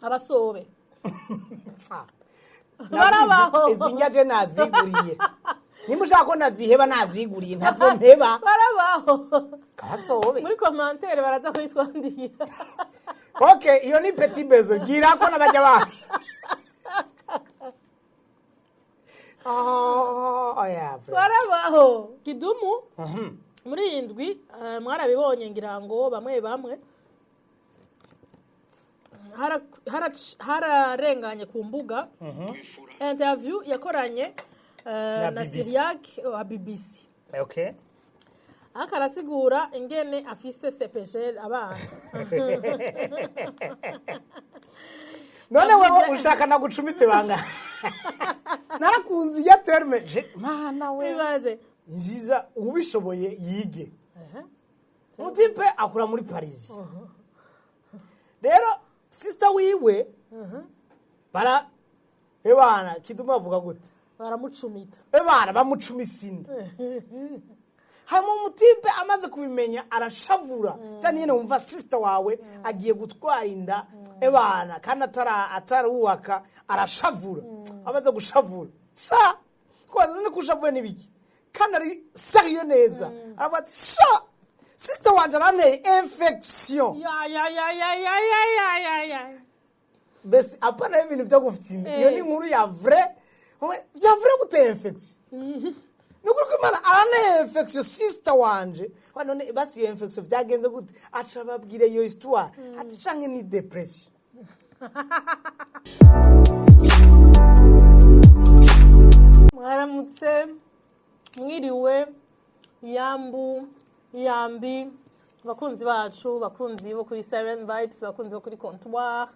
Abasobe barabaho. Izi ndya je naziguriye, nimba ushaka ko naziheba, naziguriye, ntazo mpeba. Barabaho. Kabasobe. Muri commentaire baraza kubitwandikira. Ok, iyo ni petit besoin, gira ko n'abajya ba. Oh, oya, vraiment. Barabaho. Kidumu muri iyi ndwi, mwarabibonye ngira ngo bamwe bamwe hararenganye ku mbuga interview yakoranye Na na BBC. Siriac wa BBC. Ariko arasigura ingene afise CEPGL abana. None wewe ushaka nagucumite banga narakunze iya terme je mana we. Bibaze. Nziza, ubishoboye yige. Umu type akura muri Paris rero, sister wiwe bara ebana Kiduma avuga gute? Baramucumita. Ebana bamucumisa inda, hanyuma umu type amaze kubimenya arashavura cyane. Nyine wumva sister wawe agiye gutwara inda, ebana, kandi atarubaka, arashavura. Amaze gushavura, sha kubaza none ko ushavuye n'ibiki kandi ari sérieux neza, aravuga ati: "Sha, sister wanje aranteye infection." Ya ya ya ya ya ya ya ya ya. Mbese apana y'ibintu byo gufite, iyo ni inkuru ya vrai, bya vrai. Guteye infection, ni ukuri ko Imana aranteye infection sister wanje. Wa none basi iyo infection byagenze gute? Aca ababwira iyo histoire, ati canke ni dépression. Mwaramutse, mwiriwe, yambu yambi, bakunzi bacu, bakunzi bo kuri Siren Vibes, bakunzi bo kuri Comptoir,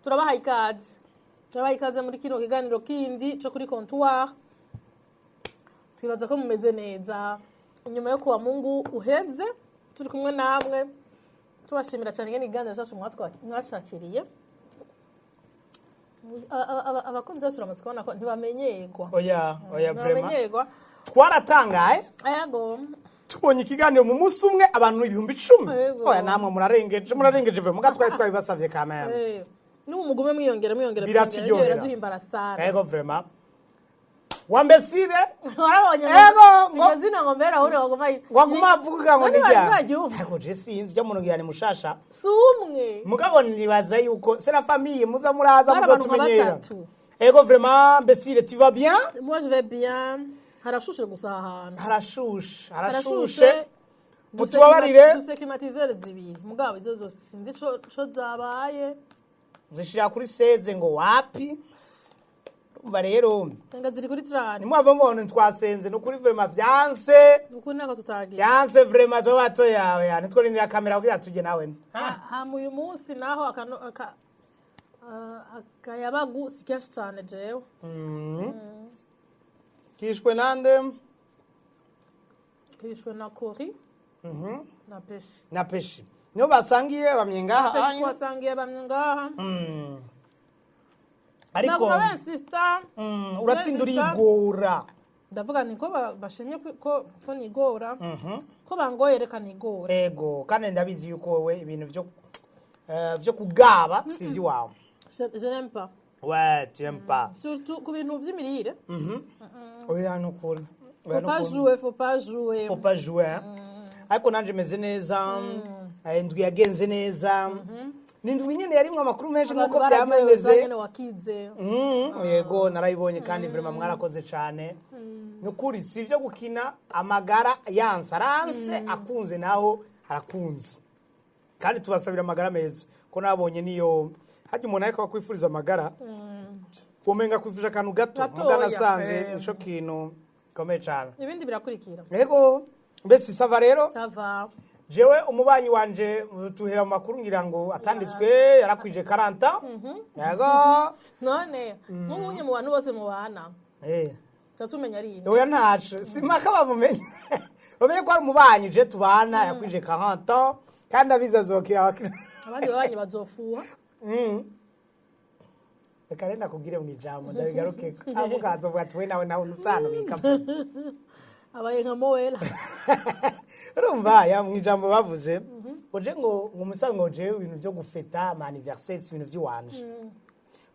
turabaha ikaze, turabaha ikaze muri kino kiganiro kindi cyo kuri Comptoir. Twibaza ko mumeze neza inyuma yo kuwa Mungu uheze turi kumwe namwe. Tubashimira cyane ingene ikiganiro cyacu mwacakiriye. Abakunzi bacu uramaze kubona ko ntibamenyerwa. Oya oya, vraiment. Ntibamenyerwa. Twaratangaye Ayago. tubonye ikiganiro mu munsi umwe abantu 10,000. Yego. Oya, namwe murarengeje, murarengeje vraiment, muga twari twabibasavye kameme. N'ubu mugume mwiyongera, mwiyongera. Biraturyohera. Mwiyongera, biraduhimbara sana. Ego, vraiment, wambesire. Warabonye? Ego, iryo zina ngo mbera uri waguma. Waguma avuga ngo None ni bari ryari? bwaryumva? Ariko je sinzi icyo muntu ngira ni mushasha. Si umwe. Mugabo nibaza yuko c'est la famille, muza muraza. Bari abantu nka Muzotumenyera. batatu. Ego, vraiment, mbesire, tu vas bien? Moi je vais bien, harashushe gusa aha hantu. Harashushe, harashushe. Harashushe. Mutubabarire. Dufise climatiseur zibiri, mugabo izo zose sinzi ico zabaye. Zishira kuri 16 ngo wapi, umva rero. Nga ziri kuri 30. Nimwava mubona twasenze, ni ukuri vraiment vyanse. Ukuri nako tutagiye. Vyanse vraiment, tuba bato yawe ya nitworindira kamera kugira tujye nawe. Hama uyu munsi naho akayabagu si kenshi cyane jewe. Kishwe nande? Kishwe na kori na peshi. Na peshi niyo basangiye bamye ngaha. Peshi. Anya. Twasangiye bamwe ngaha. Ariko Naguma bensista. Uratsinda. Bensista. Urigora. Ndavuga ni ko bashimye ko nigora, ko bangoye, reka nigore. Ego, kandi ndabizi yuko wowe ibintu vyo kugaba si ivy'iwawe. Je n'aime pas. Ouais, tu aimes pas. Surtout ku bintu vy'imirire. Oya, nukuri. Oya, Faut pas nukuri. jouer, faut pas jouer. Faut pas jouer, hein. Ariko nanje meze neza. Indwi yagenze neza, ni indwi nyene yarimwo amakuru menshi Abantu nkuko vyama bararyohewe. bimeze. Nyene wakize. Yego, narayibonye kandi vraiment mwarakoze cane. Ni ukuri si ibyo gukina, amagara yanse aranse, akunze naho arakunze, kandi tubasabira amagara meza ko nabonye niyo hajya umuntu ariko akwifuriza amagara, womenga kwifurije akantu gato. Gatoya, muga nasanze nico kintu gikomeye cane. Ibindi birakurikira. Yego, mbese ça va rero? Ça va. Jewe umubanyi wanje tuhera mu makuru ngira ngo atanditswe yarakwije 40, yego. None nk'ubunye mu bantu bose mubana tuba tumenya ari inde? Oya, ntaco, simpaka bamumenye, bamenye ko ari umubanyi je tubana yakwije 40 ans, kandi abizi azokira abakira. Abandi babanyi bazofuha. Reka rero nakubwire mu ijambo ndabigarukeko, avuga azovuga ati we nawe nawe nusano bika. Abaye nka Mowela. Urumva ya mu ijambo bavuze ngo je ngo umusaza ngo jewe ibintu byo gufeta ama anniversaire si ibintu by'iwanje.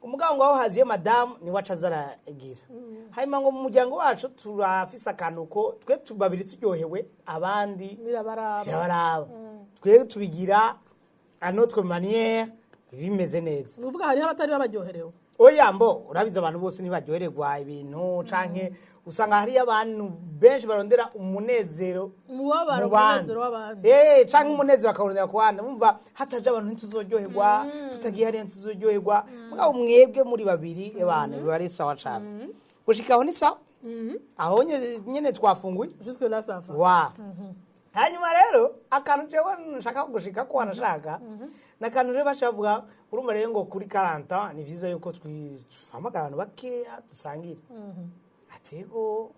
Umugabo ngo aho haziye madamu niwe aca aza aragira. Hanyuma ngo mu muryango wacu turafise akantu ko twe babiri turyohewe, abandi birabaraba. Birabaraba. Twe tubigira à notre manière, bimeze neza. Ni ukuvuga hariho abatari babaryoherewe. Oya, mbo urabizi, abantu bose ntibaryohererwa ibintu, canke usanga hariyo abantu benshi barondera umunezero umubabaro, mu bandi. Umunezero w'abandi. Canke umunezero bakawurondera ku bandi. Bumva hataje abantu ntituzoryoherwa, tutagiye hariya ntituzoryoherwa. Mugabo mwebwe muri babiri, ebana, biba ari sawa cane. Gushika aho ni sawa, aho nyene twafunguye. Jusque là ça va. Wa hanyuma rero akantu jewe nshaka gushika ko wanashaka ni akantu rero baca bavuga. Urumva rero ngo kuri 40 ni vyiza yuko duhamagara abantu bakeya dusangire. Atego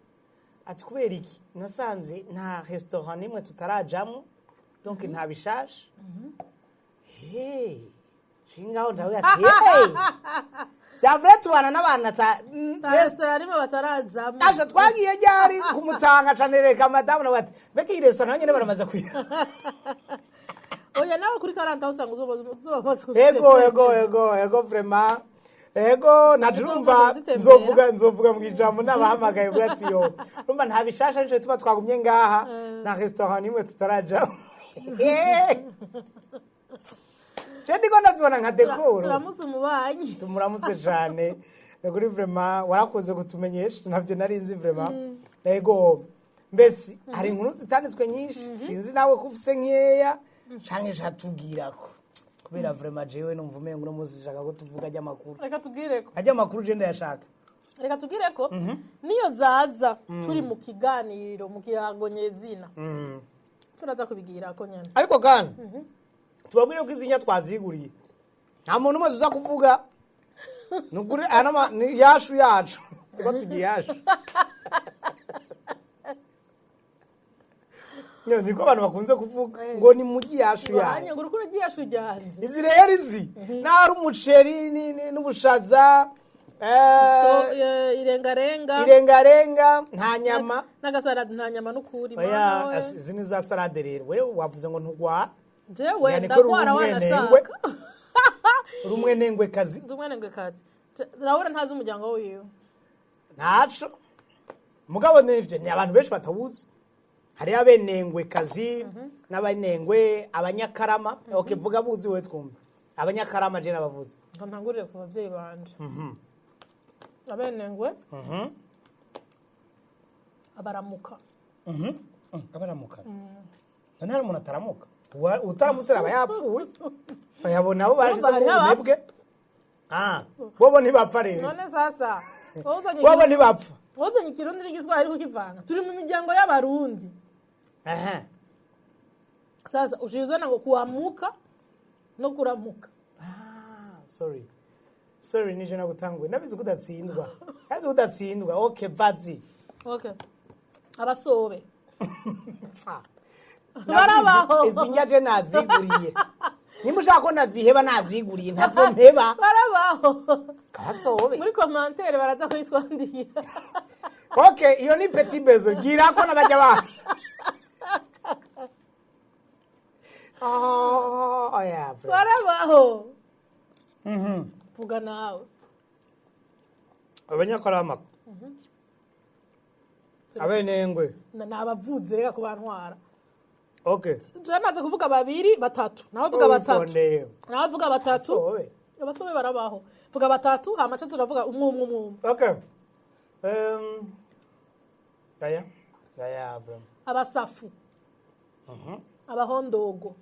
ati kubera iki nasanze nta restaurant nimwe tutarajamwo, donc nta bishasha. Hey, shingaho ndawe ati hey, vya vrai tubana n'abantu ata Ta restaurant rimwe batarajamo. Asha twagiye ryari kumutanga cane, reka madamu nawe ati mbega iyi restaurant nyene baramaze kuya. Oya, nawe kuri 40 usanga uzoba Ego, vraiment, ego najurumva. Uzoba uzitembera. Nzovuga mu ijambo nabahamagaye ubwo ati yo urumva nta bishasha nico tuba twagumye ngaha, nta restaurant nimwe tutarajamo. Je ndiko ndazibona nka décor. Turamusa umubanyi. Tumuramutse cane. Ni kuri vraiment warakoze kutumenyesha, navyo nari nzi vraiment. Ego, mbese hari inkuru zitanditswe nyinshi, sinzi nawe ko ufise nkeya canke shatubwirako, kubera vraiment jewe numva umengo uno munsi nshaka ko tuvuga ajya amakuru. Reka tubwire ko Ajya amakuru je ndayashaka. Reka tubwire ko niyo zaza turi mu kiganiro, mu kiyago nyezina, turaza kubigira ko nyene. Ariko kandi tubabwire ko izi nya twaziguriye, nta muntu umwe uza kuvuga. Ni ukuri aya ni yashu yacu, tuba tugiye yashu. Niko abantu bakunze kuvuga ngo ni mugi yashu yacu. Wanya ngo uriko uragiye yashu ryanje. Izi rero izi nari umuceri n'ubushaza, So, irengarenga. Irengarenga, nta nyama. N'agasalade, nta nyama n'ukuri. Oya. Mana we. Izi ni za salade rero. Wewe wavuze ngo ntugwara. Jewe Yani ko ndagwara. uri Wanashaka. Uri umwenengwe kazi. Ndi umwenengwe kazi. Urabona ntazi umuryango wiwe. Ntaco mugabo nivyo ni abantu benshi batawuzi. Hariyo abenengwe kazi n'abanengwe abanyakarama. Okay, vuga buzi wewe twumva abanyakarama, je n'abavuzi. Ngo ntangurire ku babyeyi banje, abenengwe, abaramuka. Abaramuka? None hari umuntu ataramuka? Utaramutse aba yapfuye. Bayabona abo bashize Urumva mu hariho bunebwe. Ah, bobo ntibapfa rero. None sasa wowe uzanye Bobo ntibapfa. Wowe uzanye ikirundi n'igiswahili kukivanga, turi mu miryango y'abarundi. Aha. Sasa uciye uzana ngo kuamuka no kuramuka. Ah, sorry, sorry, nije nagutanguye. Nabizi ko udatsindwa, nabizi ko udatsindwa. Okay, vazi. Okay, abasobe. Ah. Barabaho. Izi ndya je naziguriye. Nimba ushaka ko naziheba, naziguriye, ntazo mpeba. Barabaho. Kabasobe. Muri commentaire baraza kubitwandikira. Okay, iyo ni petit bezo gira ko nabajya ba. Oh, yeah, bro. Barabaho. Vuga nawe. Abanyakarama, abenengwe. Nabavuze, reka kubantwara. Okay. Je maze kuvuga babiri, batatu, nawe vuga batatu. Wifondeye. Nawe vuga batatu. Sobe. Abasobe barabaho. Vuga batatu, hama ca turavuga umwe umwe umwe umwe. Okay, daya daya, bro. Abasafu, abahondogo,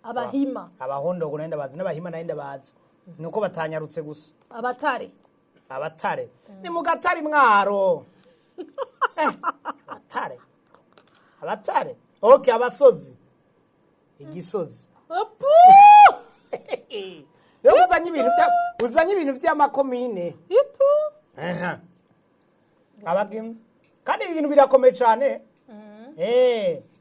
abahima. Abahondogo nari ndabazi, n'abahima nari ndabazi, nuko batanyarutse gusa. Abatare. Abatare ni mu gatari mwaro. Abatare, abatare. Okay, abasozi, igisozi. Apu! Rero uzanye ibintu by'amakomine. Ipu! Aha. Abagim kandi ibi bintu birakomeye cyane.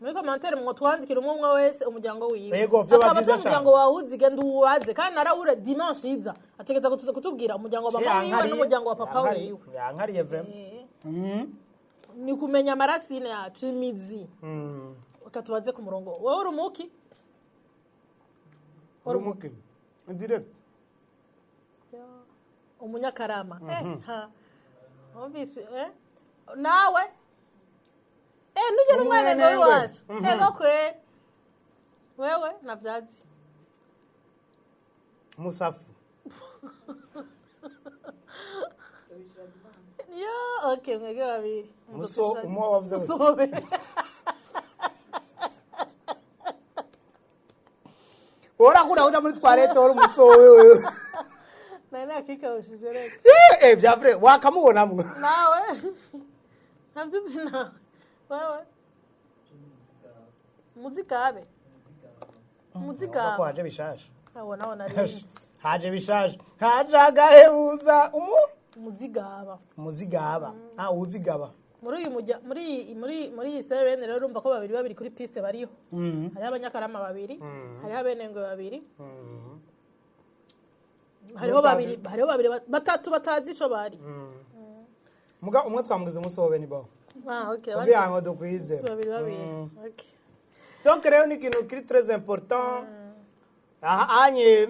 Muri commentaire mwo twandikira umwe umwe wese umuryango wiwe. Yego, vyoba Akaba vyiza ata umuryango wawe uzi, genda uwubaze. Kandi narawure dimanche iza ategeza kutubwira umuryango wa mama wiwe n'umuryango wa papa wiwe. Yankariye vraiment. Ni kumenya ama racines yacu, imizi. Reka tubaze ku murongo. Wowe uri umuki? Uri umukinyi direct. Umunyakarama, ha wumvise, nawe nujya n'umwana ngo Umwenengwe. Iwacu ego kwe, wewe navyazi. Musafu. Yo, okay, mwebwe babiri. Muso umwe wavuze gute? Musobe. Urakunda kuja muri toilette uri umusowe wewe. Nari nakikawushije reka. Bya vrai wakamubonamwo. Nawe ntabyo uzi. Nawe, wewe muzikabe. Ko Muzikabe. haje bishasha. Abo nawe narinzi. Haje bishasha, haje agahebuza umu Muzigaba. Muzigaba, ah, uzigaba. Muri uyu mujya muri iyi serene rero, urumva ko babiri babiri kuri piste bariho. Hariho abanyakarama babiri, hariho abenengwe babiri, hariho babiri, hariho babiri, batatu batazi ico bari. Muga umwe twamugize umusobe ni bo. Ah, okay. Kugira ngo dukwize. Babiri babiri, okay. Donc rero ni ikintu kiri très important. Aha anye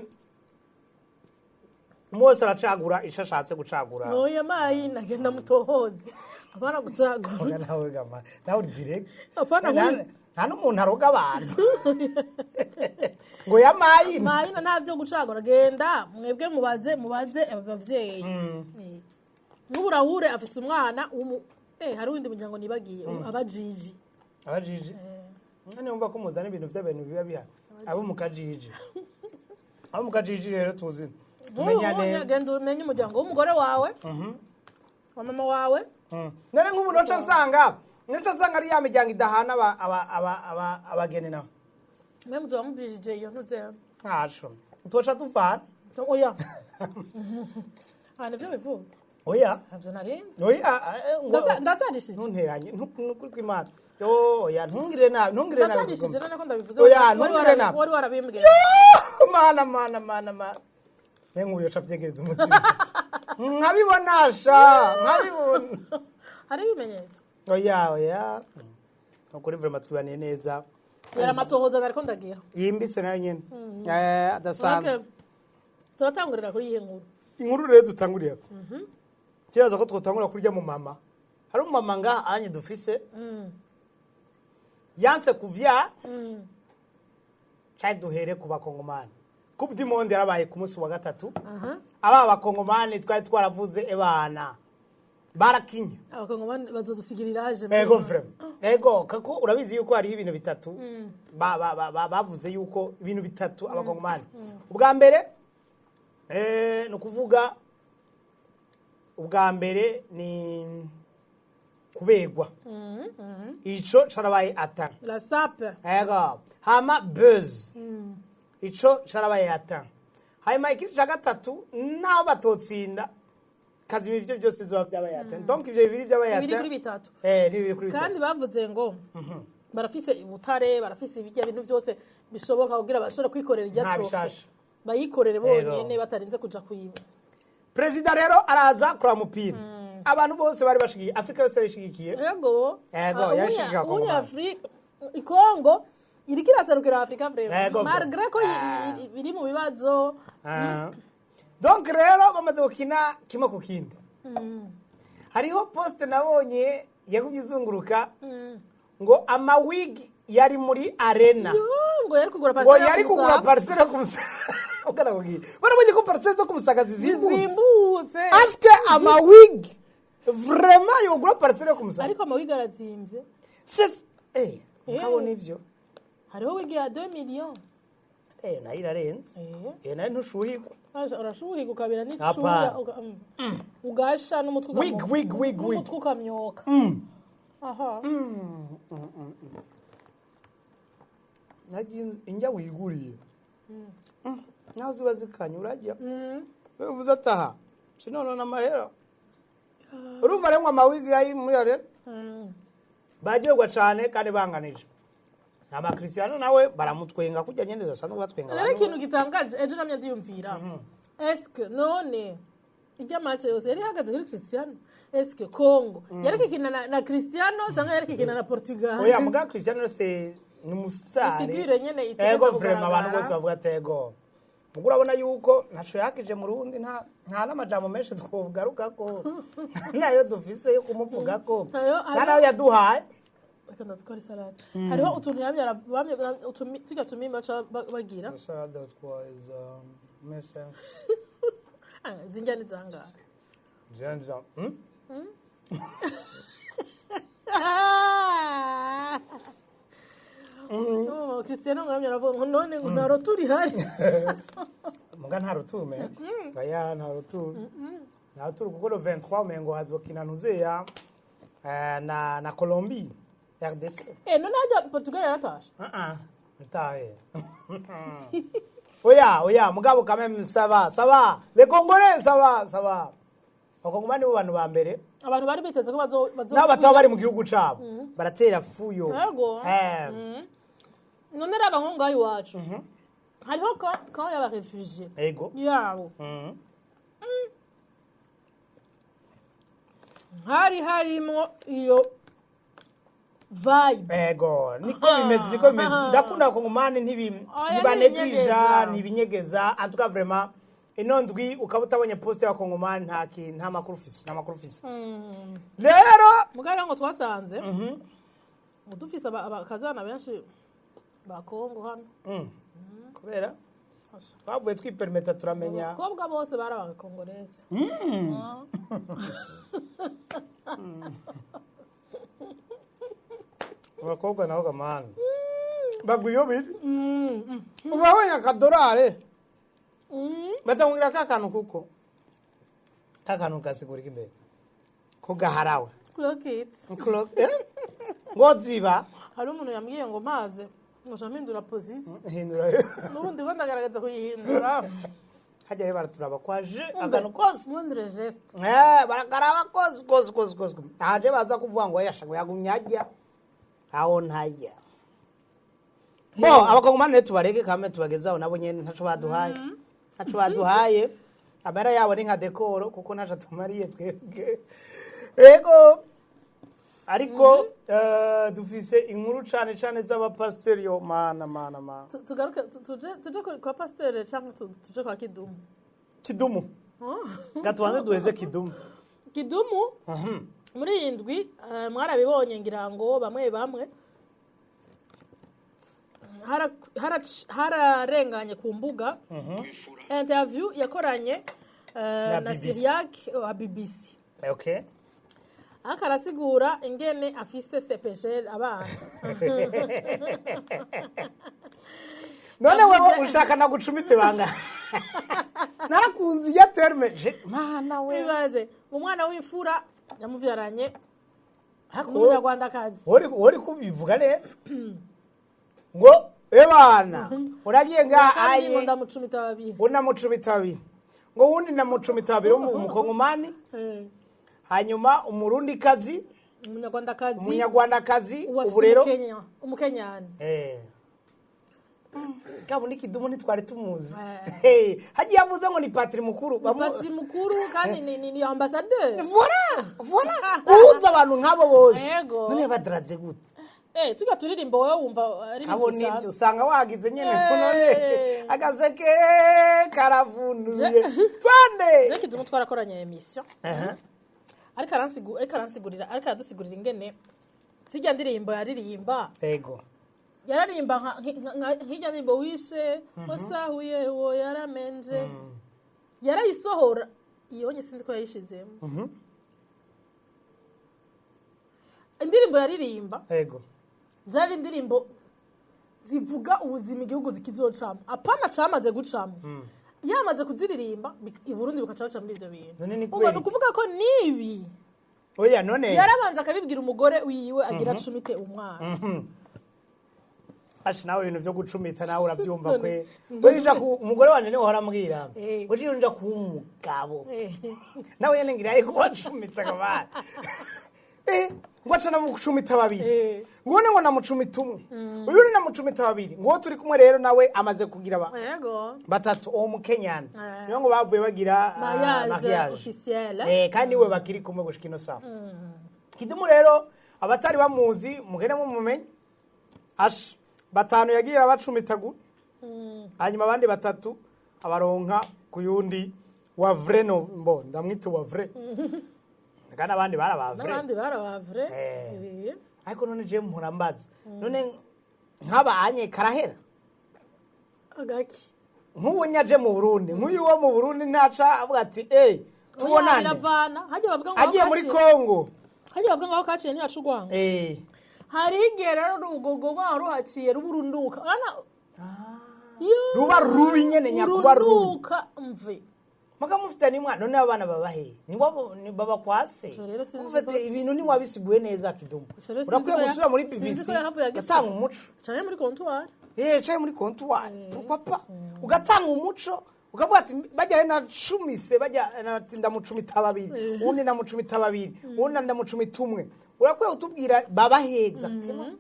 umwe wese aracagura ico ashatse gucagura. Noya mayi nagenda mutohoze, apana gucagura. Oya, nawe gama nawe uri direct. Apana. Nta n'umuntu aroga abantu ngo yamayi. Mayina nta byo gucagura. Genda mwebwe mubaze abavyeyi. Nk'ubu Rahure afise umwana hari uwundi muryango nibagiye, abajiji. Abajiji none wumva ko muzana ibintu by'abantu biba bihari, abo mu kajiji, abo mu kajiji rero tuzi tumenyane. Nk'ubu genda umenye umuryango w'umugore wawe, wa mama wawe. None nk'ubu noca nsanga ari ya miryango idahana abageni nabo. Mwe muzoba mubijije iyo ntuze. Ntaco tuca tuvana. Oya, ah, nivyo wifuza? Oya. Ntabyo narinzi. Oya, Ndasarishije. Ntunteranye nukuri kw'Imana. Yo, oya, ntungire nabi, ntungire nabi. Ndasarishije none ko ndabivuze. Oya, Wari ntungire nabi. Wari warabimbwiye. Mana, mana, mana, mana! Ne nk'uyu yoca avyegereza umutima nkabibona sha, nkabibona. Hari ibimenyetso. Oya, oya, ukuri vraiment twibaniye neza. Yari amatohoza nariko ndagira. Yimbitse nayo nyene, adasanzwe. Okay. Turatangurira kuri iyi nkuru. Inkuru rero dutangurira, kibaza ko twotangura kurya mu mama. Hari umumama ngaha anye dufise yanse kuvya. Cari duhere ku bakongomani. Coupe du monde yarabaye ku munsi wa gatatu. Aba bakongomani twari twaravuze, ebana barakinye. Abakongomani bazodusigira iraje. Ego, vraiment, ego, kako urabizi yuko hariho ibintu bitatu bavuze yuko ibintu bitatu abakongomani. Ubwa mbere, ni ukuvuga ubwa mbere ni kubegwa. Ico carabaye ata. La sape. Ego, hama buzz, ico carabaye ata. Hanyuma ikindi ca gatatu, naho batotsinda kazima, ivyo byose bizoba vyabaye ata. Donc ivyo bibiri vyabaye Bibiri ata. kuri bitatu. Ni bibiri kuri bitatu. Kandi bavuze ngo barafise ubutare, barafise ibijya bintu byose bishoboka kugira bashobore kwikorera irya Nta trophée. bishasha. Bayikorere bonyene batarinze kuja kuyiba. Perezida rero araza kuraba umupira. Abantu bose bari bashigikiye, Afurika yose yarishigikiye. Ego. Ego, Ah, yashigikiye ubunya Abakongomani. Afrika, Kongo iriko iraserukira Afrika vraiment. Ego. Malgré ko biri mu bibazo. Ah. Donc rero bamaze gukina kimwe ku kindi, hariho poste nabonye yagumye izunguruka ngo amawigi yari muri arena. Yo, ngo yari kugura ngo parcelle. Yari kugura parcelle yo kumusaga. Ukanakubwira barabonye ko parcelle zo kumusaga zizimbutse. Zimbutse. Aske amawigi vraiment yogura parcelle yo kumusaga? Ariko amawigi arazimbye. C'est nkabona ivyo. Hariho wigi ya 2 millions. Nayo irarenze. Nayo ntushuhigwa. Urashuhiga ukabira n'icuya. Hapana. Ugasha n'umutwe Wig, wig, wig, wig. N'umutwe ukamyoka aha. Nagiye injya wiguriye. Naho ziba zikanye urajya uvuze ataha sinonona amahera. Urumva rero ngo amawigi yari muri arena, bararyoherwa cane kandi banganije. Ama Cristiano nawe baramutwenga kurya nyene basanzwe batwenga Rero abantu. ikintu gitangaje, ejo namye ndiyumvira, eske none Ijya match yose yari ihagaze kuri Cristiano. Eske Congo yariko ikina na Cristiano cyangwa yariko ikina na Portugal? Oya, muga Cristiano se ni umusare. Figure nyene itegereza Ego, vraiment, abantu kugaragara. bose bavuga ati ego. Muga urabona yuko ntaco yakije mu Rundi, nta n'amajambo menshi twogarukako, nayo dufise yo kumuvugako, nta nayo yaduhaye. Reka ndatwara isalade. Hariho utuntu yamye tujya tumimba baca bagira. Ah, zinjya ni zangahe? Oh, Cristiano ngo yamye aravuga ngo none ngo nta roturi ihari. Muga nta rutume, oya, nta rutume, nta ruturu, kuko le 23 umengo hazokina ntuzeya na Colombie, RDC. Eh, none hajya Portugal yaratashe? Ah ah, ntahe. Oya, oya, mugabo quand même ça va, ça va. Les Congolais, ça va, ça va. Abakongomani bo bantu ba mbere. Abantu bari biteze ko bazo Nabo bataba bari mu gihugu cabo baratera fuyo. Yego. None raba nko ngaho iwacu hariho camp y'aba réfugiés yabo. Hari harimwo iyo vibe. Ego, niko bimeze, niko bimeze. Ndakunda abakongomani, Oya, ntibanegija. ntibinyegeza. Ntibinyegeza. En tout cas, vraiment, ino ndwi ukaba utabonye poste y'abakongomani, nta kintu, nta makuru ufise, nta makuru ufise rero. Mugabo ngo twasanze ngo dufise abakazana benshi ba Kongo hano. Kubera twavuye twiperimeta turamenya. Abakobwa bose bari abakongolese. Abakobwa nabo gamana bagwa iyo biri ubabonye akadorare, batamubwira ka kantu, kuko ka kantu kasigura imbere ko gaharawe. Croquette. Eh? Ngo ziba. Hari umuntu yambwiye ngo maze ngo nca mpindura position. Hindura. N'ubundi ngo ndagaragaza kuyihindura. Hajya rero baraturaba kwaje akantu kose. Moindre geste. Eh, barakaraba kose kose kose kose, aje baza kuvuga ngo yashago yagumye ajya aho ntajya bo. Abakongomani rero tubareke kame tubagezaho, nabo nyene ntaco baduhaye, ntaco baduhaye. Amara yabo ni nka décor, kuko ntaco tumariye twebwe. Ego, ariko dufise inkuru cane cane z'abapasiteri. Yo mana, mana, mana! Tugaruke tuje kwa pasiteri canke tuje kwa Kidumu? Kidumu. Gatubanze duheze Kidumu. Kidumu. Muri iyi ndwi mwarabibonye ngira ngo bamwe bamwe hararenganye ku mbuga interview yakoranye Na na BBC. Cyriac wa BBC. Ariko arasigura ingene afise CEPGL abana. None wewe ushaka nagucumite banga narakunze iya terme mana we! Wibaze umwana w'imfura yamuvyaranye Hako- n'umunyarwandakazi. Wori kubivuga neza ngo ebana uragiye nga Kandi ngo aye ndamucumita babiri. Ngo namucumita babiri, ngo wundi namucumita babiri, umukongomani, hanyuma umurundikazi, umunyarwandakazi, umunyarwandakazi. Ubu afise Ubu rero umukenyani. Kabundi Kidumu ntitwari tumuzi. Eh. Hagiye avuze ngo ni patiri mukuru. Patiri mukuru kandi ni ambassadeur. Voilà, voilà, guhuza abantu nk'abo bose. Yego. None badaraze gute? Eh, tujya turirimba wowe wumva ari ibintu Kabona ivyo bisanzwe. usanga wagize nyene. None agaseke karavunuye, twande. Je Kidumu twarakoranye émission. Aha. Ariko aradusigurira ingene zijya ndirimbo yaririmba. Yararimba nk'ijya ndirimbo wishe wasahuye uwo yaramenje, yarayisohora iyo nye, sinzi ko yayishizemo. Indirimbo yaririmba zari indirimbo zivuga ubuzima igihugu kizocamo, apana camaze gucamo, yamaze kuziririmba i Burundi bukaca baca muri ivyo bintu. None ni Ubwo kubera ni ukuvuga ko nibi Oya, none yarabanza akabibwira umugore wiwe agira acumite umwana. Ashi, nawe ibintu vyo gucumita nawe uravyumva kwe. Weja ku umugore wanje niwe uhora ambwira. Weje nja ku umugabo. Nawe nyene ngira ariko wacumita kabana. Ngo aca namucumita babiri, ngo ngo namucumita umwe, uyu namucumita babiri, ngo turi kumwe rero nawe amaze kugira batatu. Uwo mukenyana niyo ngo bavuye bagira mariage mariage officielle. Kandi we bakiri kumwe gushika ino saha. Kidumu rero, abatari bamuzi mugende mumumenye. Asha batanu yagiye abacumitagura, hanyuma abandi batatu abaronka ku yundi wa vrai. No mbo ndamwita wa vrai, kandi abandi bari aba vrai. N'abandi barabavre. Ariko none je mpora mbaza, none nk'abanye karahera? Agaki? Nk'ubu nyaje mu Burundi, nk'uyu wo mu Burundi ntaca avuga ati: "Eh, tubonane"? Biravana. Hajya bavuga ngo Agiye aho muri kaciye, Kongo. hajya bavuga ngo aho kaciye ntihaca urwanga. Hari igihe rero urugogo rwaho ruhaciye ruba urunduka. Urabona? Yo, Ruba rubi nyene, nyakuba rubi. Urunduka mve. Muga mufite nimwana, none abana baba he? Niwabo ni baba kwase? Ico rero sinzi Mufite ibintu ntiwabisiguye neza, Kidumu. Ico rero sinzi Urakwiye gusubira muri sinzi BBC ko yahavuye agisoma. ugatanga umuco. Canke muri comptoir. Caye muri comptoir, pourquoi pas, ugatanga umuco ukavuga ati: "Bajya rero nacumise, bajya ati ndamucumita babiri, uwundi ndamucumita babiri, uwundi ndamucumita umwe." Urakwiye kutubwira baba he exactement.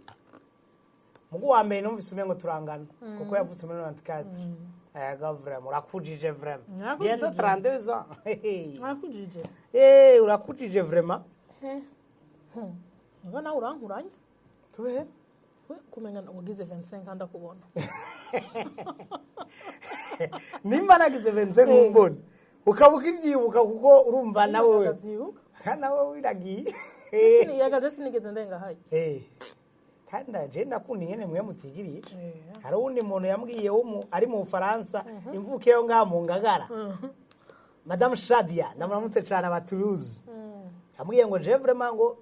Mugu wa mbere numvise umengo turangana, kuko yavutse muri 94. Ego, vraiment urakujije, vraiment. Urakujije. Bientôt 32 ans. Arakujije. Urakujije vraiment. Ngo nawe urankuranye. Kubera? We kumenya wagize 25 ndakubona. Nimba nagize 25 nkumbona ukaba ukibyibuka, kuko urumva nawe Ndavyibuka. Nawe wiragiye. Yagaje sinigeze ndenga hayi. Kandi je ndakunda ingene mwe mutigirisha. Hari uwundi muntu yambwiye ari mu Bufaransa, imvukire yo ngaha mu Ngagara, Madame Shadia, ndamuramutse cane, aba Toulouse. Yambwiye ngo je vraiment ngo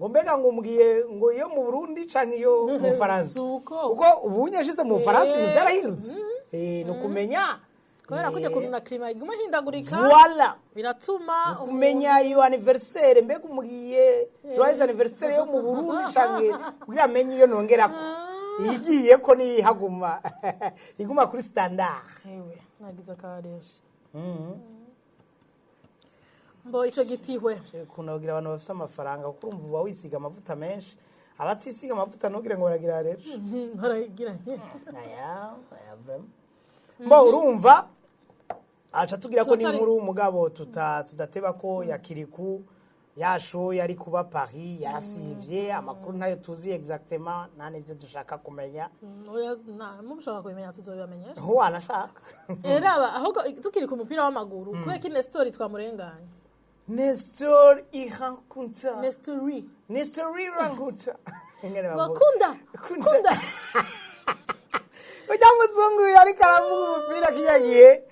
mbega ngo umbwiye ngo iyo mu Burundi canke iyo mu Bufaransa? Suko. Kuko ubu nyashize mu Bufaransa ibintu byarahindutse. Ni ukumenya. Kubera kujya kuntu na climat iguma ihindagurika. Voilà. Biratuma Kumenya iyo anniversaire, mbega umubwiye joyeux anniversaire yo mu Burundi canke, kugira amenye iyo nongerako igiye ko niyihaguma iguma kuri standard. Ewe, nagize akareje mbo ico gitihwe. Ukuntu bagira abantu bafise amafaranga, kuko urumva uba wisiga amavuta menshi. Abatisiga amavuta ntugire ngo baragira rero. Baragira nyene. Aya aya vraiment mbo urumva aca tugira ko n'inkuru mugabo tudateba ko ya Kiriku yashoye ari kuba Paris yarasivye. Amakuru ntayo tuzi exactement, nta n'ibyo dushaka kumenya. Oya, mushaka kubimenya tuzobibamenyesha. Nko wanashaka. Eraba ahubwo tukiri ku mupira w'amaguru, kubera ko Nestor twamurenganye. Nestor Irankunta. Nestori. Nestor Irankunta. Ingene bavuga. Ngo kunda. Kunda. Kunda. Ujya muzungu ariko aravuga umupira kijya gihe.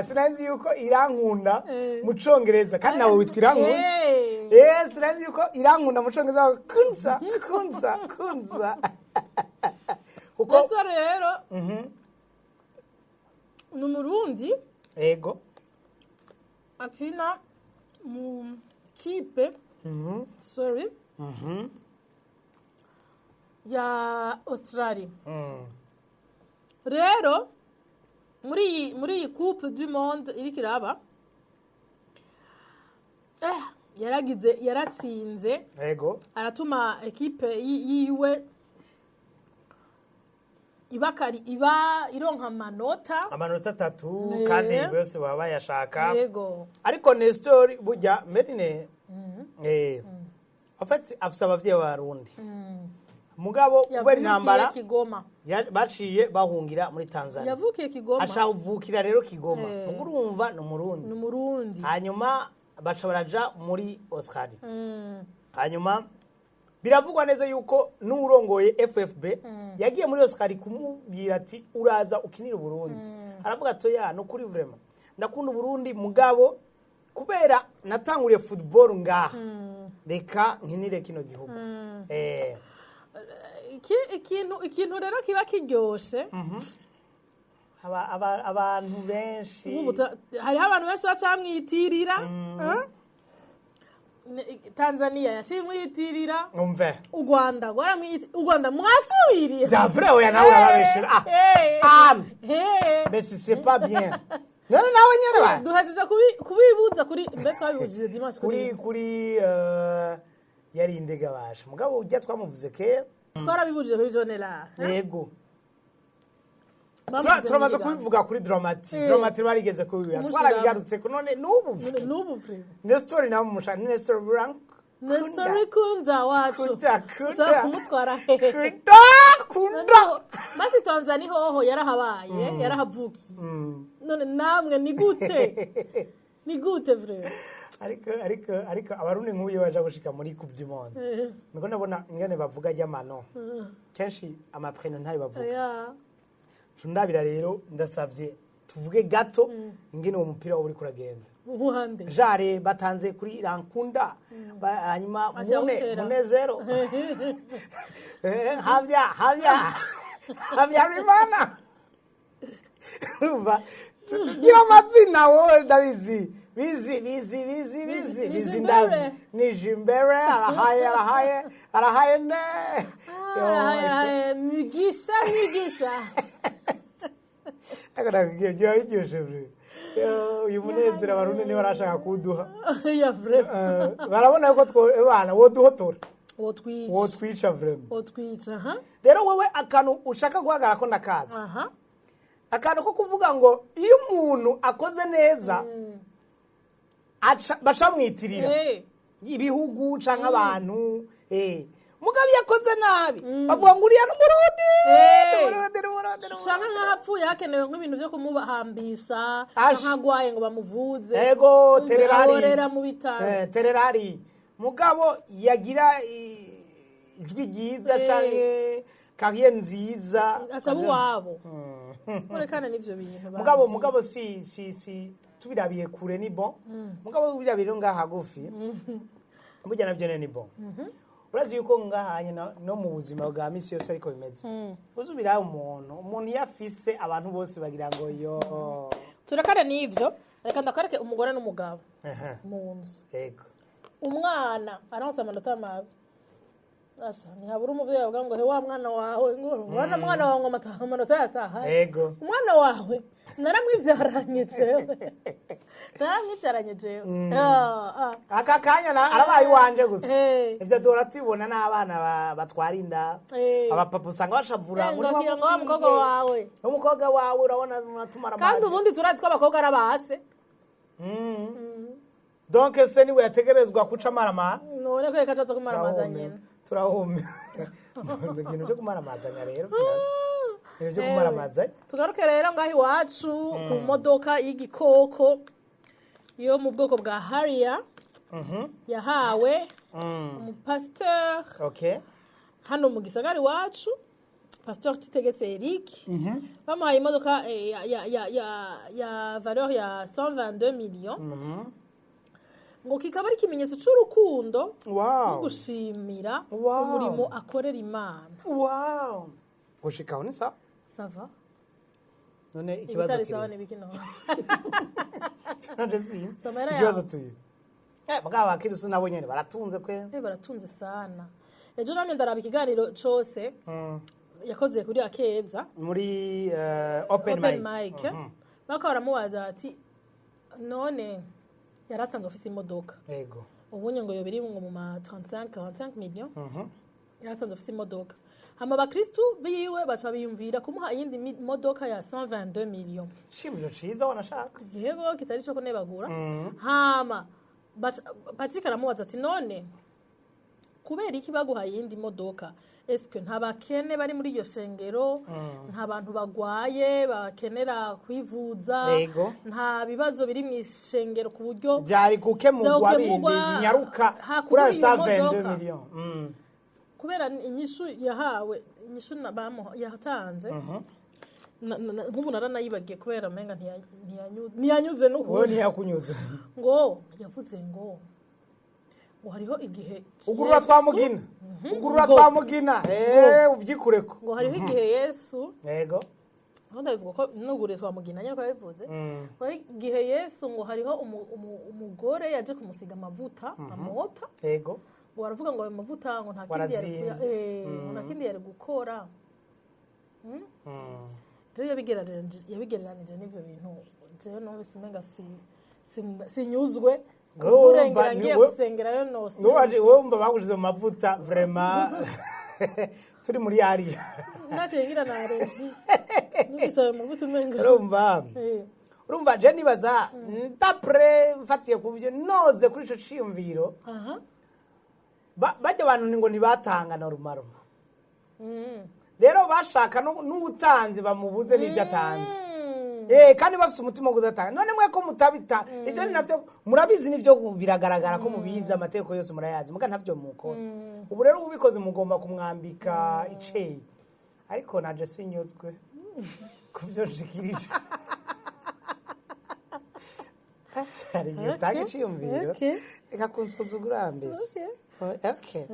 Sinanzi yuko Irankunda mu Congereza, kandi nawe witwa Irankunda. Sinanzi yuko Irankunda mu Congereza bavuga kunza kunza kunza. Kuko Nestor rero ni Umurundi akina mu kipe, sorry, ya Australia. Rero muri iyi Coupe du Monde iriko iraba, yaragize, yaratsinze. Aratuma ekipe yiwe ibakari iba ironka amanota. Amanota 3. Kandi bose baba bayashaka. Ariko Nestor burya Merine, en fait afise abavyeyi b'Abarundi, mugabo kubera Yavukiye intambara Kigoma. baciye bahungira muri Tanzania. Yavukiye Kigoma. Aca avukira rero Kigoma. Ubwo urumva ni Umurundi. Ni Umurundi. Hanyuma baca baraja muri Australia. Hanyuma biravugwa neza yuko n'urongoye FFB yagiye muri Australia kumubwira ati: "Uraza ukinira Uburundi." Aravuga ati: "Ya, no kuri vraiment ndakunda Uburundi, mugabo kubera natanguriye football ngaha, reka nkinire kino gihugu." Ikintu rero kiba kiryoshe, Abantu benshi Nk'ubu hariho abantu benshi bacamwitirira, eh? Tanzania yacimwitirira. Umve. U Rwanda rwaramwiti, u Rwanda mwasubiriye. Vya vrai? Oya, nawe urababeshera. Ah, ah, mais si c'est pas bien, none nawe nyene ba Duhejeje kubibuza kuri mbe twabibujije dimanche. Kuri Kuri kuri Yari indegabasha, mugabo ujya twamuvuze kera. Twarabibujije kuri Jonela. Yego. Turamaze kubivuga kuri Dramati. Dramati barigeze kubivuga. Kumushiramo. Twarabigarutse ku none n'ubu. N'ubu vraiment. Nestor nawe mushaka, ni Nestor Blanc. Nestor Kunda wacu. Kunda, Kunda. Ushaka kumutwara hehe? Kunda, Kunda. Noneho masi Tanzania hoho yarahabaye, yarahavukiye. None namwe ni gute, ni gute vraiment? Ariko Abarundi nk'ubu iyo baja gushika muri Coupe du Monde, niko ndabona ingene bavuga ry'amano, kenshi ama prénoms ntayo bavuga. Ndabira rero, ndasavye tuvuge gato ingene uwo mupira woba uriko uragenda. Uwande? Jare batanze kuri Irankunda. Hanyuma Aca mune awutera. Munezero. Havya havya Habyarimana. Urumva tugira amazina, wowe ndabizi, bizi bizi bizi bizi bizi. Nijimbere. Ndavi Nijimbere arahaye, arahaye, arahaye ne. Arahaye, arahaye, Mugisha, Mugisha. Ariko nakubwiye byaba biryoshe bre. Yo, uyu munezero Abarundi niba arashaka kuwuduha. Ya, vraiment. Barabona yuko bana woduhotora. Wotwica. Wotwica vraiment. Wotwica, ha. Rero wewe akantu ushaka guhagarara ko ndakazi, akantu ko kuvuga ngo iyo umuntu akoze neza bacamwitirira ibihugu canke abantu, mugabo iyo akoze nabi bavuga ngo uriya n'Umurundi. N'Umurundi, n'Umurundi, n'Umurundi. Canke nk'ahapfuye hakenewe nk'ibintu byo kumuhambisha, Ash. canke agwaye ngo bamuvuze. Ego. Umve, Tererari. aborera mu bitaro. Tererari, mugabo yagira ijwi ryiza canke carrière nziza, aca aba uwabo. Murekane n'ivyo bintu mugabo bazi. Mugabo si tubirabiye kure ni bon, mugabo birabiye rero ngaha hagufi burya navyo nyene ni bon. Urazi yuko ngaha nyene no mu buzima bwa misi yose ariko bimeze, uzubira umuntu iyo afise abantu bose bagira ngo yo. Turekane n'ivyo, reka ndakwereke umugore n'umugabo Aha, mu nzu. Yego. Umwana aronse amanota mabi, asha ntihabura umuvyeyi avuga ngo he wa mwana wawe, ngo urabona mwana wawe ngo amanota yataha. Yego. Umwana wawe naramwivyaranye jewe, naramwivyaranye jewe. Ah, ah. Aka kanya arabaye iwanje gusa. Eh. Ivyo duhora tubibona n'abana batwara inda. Abapapa usanga bashavura. Ngo ngo wa mukobwa wawe. Umukobwa wawe urabona uratumara. Kandi ubundi turazi ko abakobwa ari abase. Donc se niwe yategerezwa kuca amarama. None ko reka aza kumaramaza nyene. Turahumye ibintu byo kumaramazanya rero, ibintu byo kumaramazanya. Tugaruke rero ngaho iwacu ku modoka y'igikoko yo mu bwoko bwa Harrier yahawe umupasiteur hano mu gisagara iwacu, Pasteur Citegetse Eric. Bamuhaye imodoka ya valeur ya 122 millions, ngo kikaba ari ikimenyetso c'urukundo no gushimira umurimo akorera Imana. Wow, gushikaho ni sawa. Ça va. None ikibazo Ibitari sawa kiri ni biki none? Nanje sinzi. Samara Ikibazo yawe. tuyo, mugabo abakirisu nabo nyene baratunze kwe. Baratunze sana. Ejo namye ndaraba ikiganiro cose yakoze kuri Akeza. Muri open Open mic. mic. Baka baramubaza ati none yari asanzwe afise imodoka, ubunye ngo yobiri ngo mu ma 35 45 millions. Yari asanzwe afise imodoka, hama abakristu biwe baca biyumvira kumuha iyindi modoka ya 122 millions. Shimiro ciza wanashaka. Yego, kitari cyo kunebagura. Hama Patrick aramubaza ati none kubera iki baguhaye iyindi modoka? Eske nta bakene bari muri iryo shengero? Nta bantu bagwaye bakenera kwivuza? Nta bibazo biri mu ishengero ku buryo Byari gukemurwa bindi Vyokemurwa, binyaruka hakugura kuri ayo iyo 122 modoka. millions. Kubera inyishu yahawe, inyishu yatanze, nk'ubu naranayibagiye kubera umenga ntiyanyuze Wowe n'ukuntu. ntiyakunyuze. Ngo yavuze ngo hariho igihe Ugurura twamugina, ugurura. Twamugina, uvyikureko. Ngo hariho igihe Yesu, aho ndabivuga ko nuguriye twamugina nyine ko yabivuze, ngo hariho igihe Yesu, ngo hariho umugore yaje kumusiga amavuta amota, ngo baravuga ngo ayo mavuta ngo nta kindi yari Warazimvye. ngo nta kindi yari gukora. Rero yabigereranije n'ivyo bintu. Jewe numvise umenga sinyuzwe. Kurengera ngiye gusengerayo nosu. Wowe wumva bagushize mu mavuta, vraiment turi muri hariya. Naciye ngira na allergie numvise ayo mavuta umenga. Urumva, urumva, je nibaza d'après mfatiye ku byo noze kuri ico ciyumviro, bajya abantu ni ngo ntibatanga na rumaruma. Rero bashaka n'uwutanze bamubuze n'ibyo atanze. Kandi bafise umutima wo kudatanga. None mwe ko mutabita, ivyo ni navyo murabizi, nivyo biragaragara ko mubizi, amategeko yose murayazi, muga ntavyo mukora. Ubu rero ubikoze mugomba kumwambika iceyi, ariko naje sinyuzwe kuvyo nshikirije. Hari igihe utanga iciyumviro, reka kunsuzugura mbese. Okay.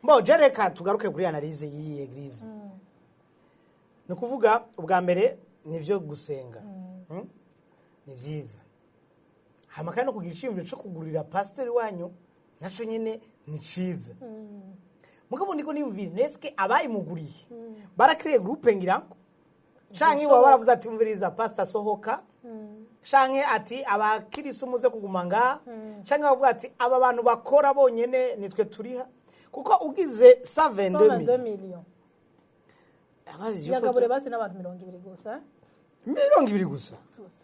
Bo je reka tugaruke kuri analyse y'iyi église. Ni ukuvuga ubwa mbere nivyo gusenga. Ni vyiza, hama kandi no kugira iciyumviro co kugurira pasitori wanyu naco nyene ni ciza. Mugabo ndiko niyumvira, neske abayimuguriye barakiriye groupe, ngira ngo canke baba baravuze ati: "Umviriza pastor, sohoka," canke ati: "Abakirisu muze kuguma ngaha," canke bavuga ati: "Aba bantu bakora bonyene nitwe turiha," kuko ugize 122 122 millions. Abazi yuko yagabure basi n'abantu 20 gusa. 20 gusa.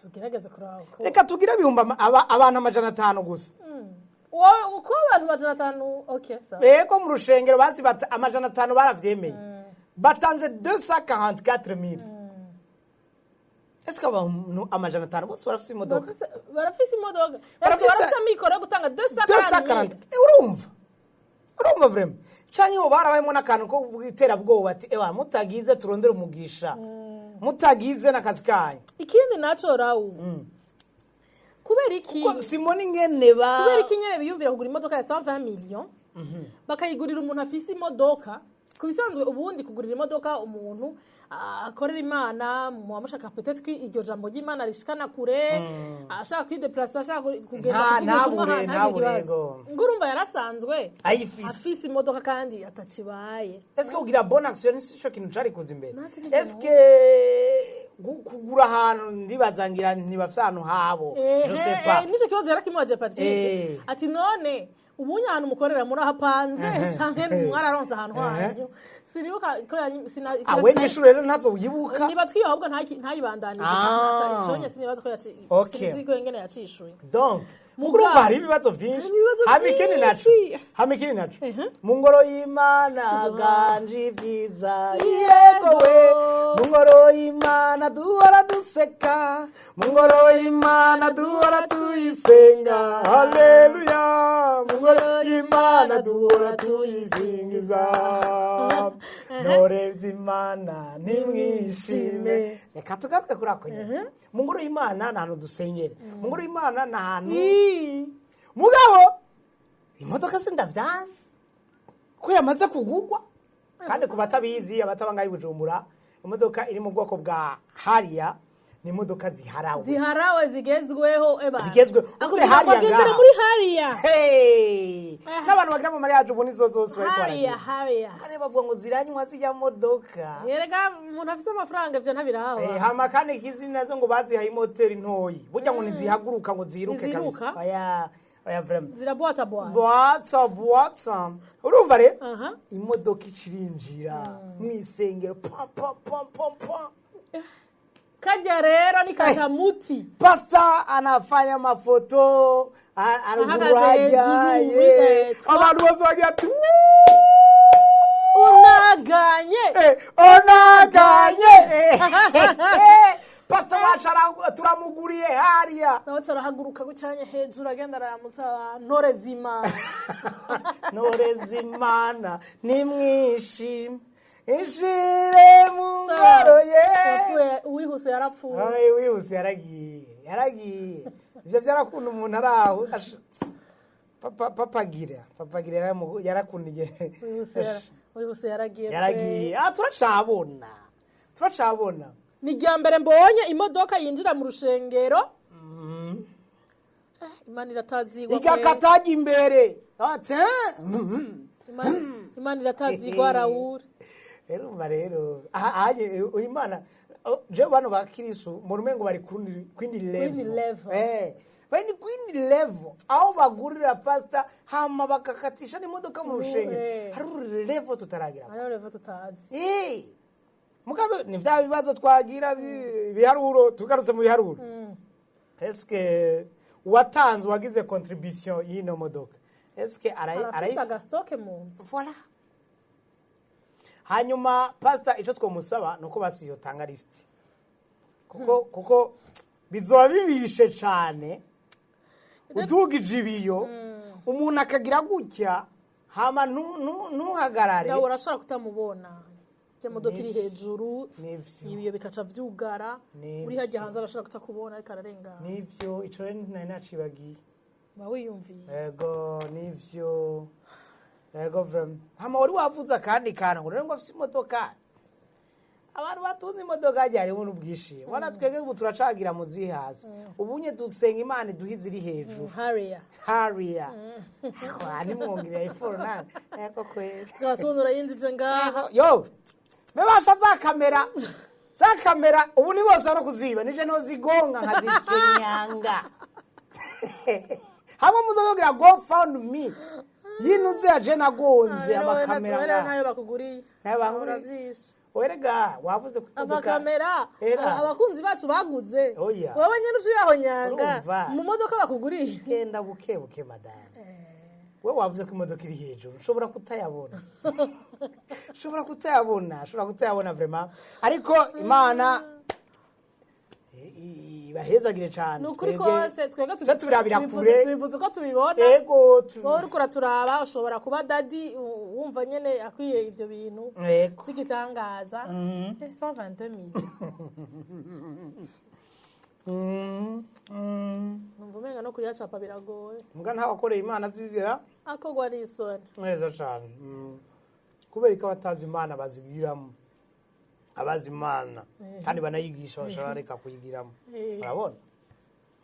Tugerageze kuraba ko Reka tugire ibihumbi abantu 500 gusa. Wowe uko abantu 500, okay, sawa. Bego, mu rushengero basi 500 baravyemeye, batanze 244 mille. Ese abantu 500 bose barafise imodoka? Barafise imodoka. Ese barafise amikoro yo gutanga 240? 240. Urumva vraiment, canke ubu barabayemo n'akantu ko kuvuga iterabwoba ati: "Ewa, mutagize turondere umugisha, mutagize n'akazi kanyu." Ikindi naco rawu, kubera iki Kuko simoni ingene ba kubera iki nyene biyumvira kugura imodoka ya 120 millions bakayigurira umuntu afise imodoka? Ku bisanzwe ubundi kugurira imodoka umuntu akorera Imana, muba mushaka peut-être ko iryo jambo ry'Imana rishikana kure, ashaka kwideplasa, ashaka kugenda kuvuga ubutumwa ntabure, ahantu, ntagire ntabure, ikibazo. go. Ngo urumva yarasanzwe ayifise, afise imodoka kandi atacibaye. Est-ce que kugira bonne action si cyo kintu cari kuza imbere? Nanje nivyo. Est-ce que kugura ahantu, ndibaza ngira ntibafise ahantu habo, je sais pas. Nico kibazo yarakimubaje Patrick, ati: "None ubunye ahantu mukorera murahapanze canke mwararonse ahantu hanyu?" Sinibuka ko Ah, we n'ishuri rero ntazo wibuka. Niba twiyo ahubwo ntayibandanije. Iconye sinibaza ko yaci sinzi ko ingene yacishuye. Donc Mugabo. urumva hari ibibazo byinshi. Hari ibibazo Hama ikindi naco, vyinshi. hama ikindi naco, mu ngoro y'Imana ganje ibyiza, yego we, mu ngoro y'Imana duhora duseka, mu ngoro y'Imana duhora tuyisenga, haleluya, mu ngoro y'Imana duhora tuyisingiza, ntorevye Imana ntimwishime. Reka tugaruke kuri ako nyene. Mu ngoro y'Imana ni ahantu dusengera, mu ngoro y'Imana ni ahantu. Mugabo imodoka se ndavyanse ko yamaze kugugwa, kandi ku batabizi, abataba ngaho i Bujumbura, imodoka iri mu bwoko bwa Hariya ni imodoka ziharawe. Ziharawe, zigezweho eba. Zigezweho. Uvuze Akubwira ngo hariya agendere ngaha. muri hariya. Hey! N'abantu bagira mu mariage ubu nizo zose bariko hariya baragira. Hariya. Kandi bavuga ngo ziranywa zirya modoka. Yerega umuntu afise amafaranga ivyo ntabiraba. Hama kandi ikizi nazo ngo bazihaye imoteri ntoyi, burya ngo ntizihaguruka ngo ziruke Ntiziruka? kabisa. Oya, oya, vraiment. Zirabwata bwata. Bwatsa bwatsa, urumva rero, imodoka icirinjira mw'isengero, pa pa pa pa pa. Kajya rero ni kajamuti. Pasta anafanya mafoto Ahagaze aruguru hejuru, hajya, abantu bose bagira ati: "Wuuu!" Unaganye. Onaganye. Pasta wacu turamuguriye hariya. Nawe arahaguruka gucanye hejuru, agenda aramusaba ntore z'Imana. Ntoreze Imana nimwishime, ishire mu ngoro ye. Yapfuye uwihuse, yarapfuye. Ay, wihuse yaragiye, yaragiye. Ivyo byarakunda umuntu ari aho papagira papagira yarakunda igihe. Wihuse yaragiye pe. Yaragiye. Ah, turacabona, turacabona. Ni irya mbere mbonye imodoka yinjira mu rushengero. Imana iratazigwa pe. Igakataja imbere ati. Imana iratazigwa Raoul. Rero umva rero, aha ahaye uyu Imana, oh, jewe bano bakirisu mbona umengo bari kwindi Kwindi level. Level. Bari ni kwindi level aho bagurira pastor, hama bakakatisha n'imodoka mu rushengero. Hari level tutaragira. Hariho level tutazi. Eh, mugabe ni vya bibazo twagira ibiharuro. Tugarutse mu biharuro, eske uwatanze, uwagize contribution y'ino modoka, eske arafise aga stock mu nzu? Voilà. Hanyuma pastor, icyo twamusaba ni uko basi yotanga lift, kuko bizoba bibishe cyane udugije ibiyo, umuntu akagira gutya, hama ntuhagarare. Nawe urashobora kutamubona, iyo modoka iri hejuru. Nivyo. Ibiyo bikaca vyugara. Nivyo. Uri hajya hanze arashobora kutakubona ariko ararengana. Nivyo, ico rero nari nacibagiye. Uba wiyumviye. Ego, nivyo, ego vraiment. Hama wari wavuze akandi kantu ngo rero ngo afise imodoka. Abantu batunze imodoka hagiye harimo n'ubwishimo. Wana twebwe ubu turacagira mu ziri hasi, ubunye dusenga Imana iduhe iziri hejuru. Hariya. Hariya nimwongerera iforo nani, ego kweri. Tukaba tubona urayinjije ngaha. Yo bebasha za kamera ubu ni bose no kuziba, nije no zigonga nkazikenyanga hamwe muzogira go fund me yinuze yaje nagonze amakamera rero ngaha. Nayo bakuguriye. Nayo banguriye. Uravyishe. Werega wavuze ko Amakamera. Era. Abakunzi bacu baguze. Oya. Wowe nyene uciye aho nyanga Urumva. mu modoka bakuguriye. Genda buke buke, madame. We wavuze ko imodoka iri hejuru, ushobora kutayabona, ushobora kutayabona vraiment. Ariko Imana ibahezagire cyane. Ni ukuri Twebwe- kose twebwe twe tubirabira kure. Tubivuze uko tubibona. Ego Wowe uriko uraturaba ushobora kuba dadi wumva nyene akwiye ivyo bintu Ego. vy'igitangaza. 122 millions. Numva umenga no kuyacapa biragoye. Mbwa ntawakoreye Imana azigera akogwa n'isoni. Neza cyane. Kubera ko abatazi Imana bazigiramo, abazi Imana kandi banayigisha bashobora reka kuyigiramo. Urabona,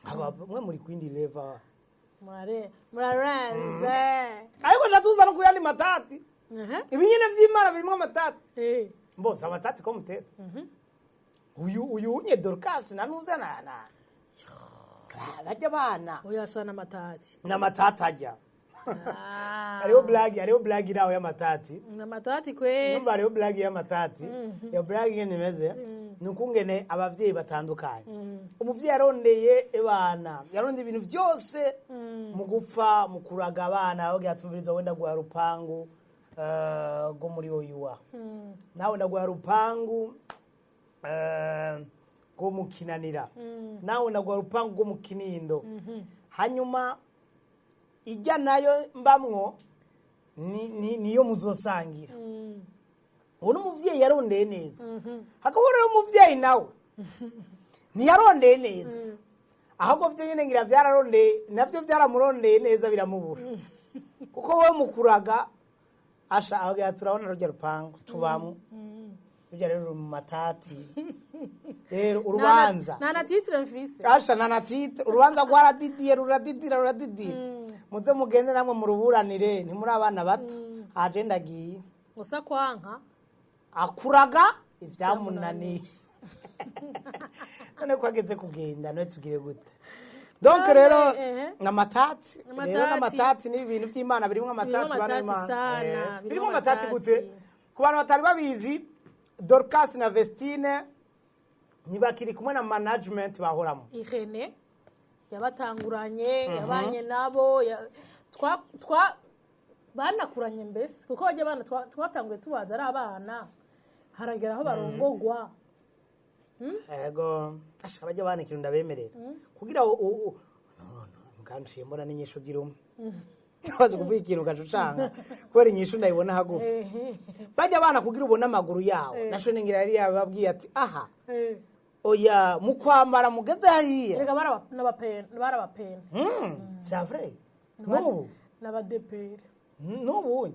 ntabwo mwe muri kwindi level. Murarenze. Ariko nca tuza no kuyandi matati. Ibi nyine vy'Imana birimo amatati. Mbonse amatati ko mutera uyu unye Dorcas na nuza na bajya abana. Oya, n'amatati. N'amatati ajya. Hariho blague iraho y'amatati. N'amatati kwe. Numva hariho blague y'amatati. Iyo blague ingene imeze ni ukungene abavyeyi batandukanye. Umuvyeyi yarondeye abana, yarondeye ibintu vyose mu gupfa, mu kuraga abana, aho tumviriza, wenda guha rupangu rwo muri oyuwa, nawe ndaguha rupangu rwo mu Kinanira, nawe ndaguha rupangu rwo mu Kinindo, hanyuma ijya nayo mbamwo niyo muzosangira. Ubu n'umuvyeyi yarondeye neza. Hakaba rero umuvyeyi nawe ntiyarondeye neza, ahubwo byo nyine ngira byararondeye, nabyo byaramurondeye neza biramubura, kuko wowe mu kuraga asha aho turabona rujya rupangu tubamo, rujya rero ruri mu matati rero urubanza. Nta na titre mfise. Asha na natite, urubanza rwaradidiye, ruradidira, ruradidira, muze mugende namwe muruburanire, ntimuri abana bato, aje ndagiye. Gusa kwanka. Akuraga ibyamunaniye, none ko ageze kugenda, none tugire gute? Donc None, rero amatati rero. Amatati. N'amatati ni ibintu by'Imana birimo amatati. Birimo Bana amatati b'Imana. sana, birimo birimo amatati amatati. Gute ku bantu batari babizi, Dorcas na Vestine ntibakiri kumwe na management bahoramo. Irene yabatanguranye, yabanye nabo, twa banakuranye mbese, kuko bajya bana twatanguye tubaza ari abana, haragera aho barongogwa. Ego, ashaka bajya bana ikintu ndabemerera kugira no no mbwanciye mbona n'inyishu ugira umwe bazi kuvuga ikintu ugaca ucanga kubera inyishu ndayibona hagufi. Bajya abana kugira ubone amaguru yawo, naco ningira yari yababwiye ati aha oya, mu kwambara mugeze hariya. Erega barabapena. Vya vrai, n'ubu. N'abadeperi. N'ubu.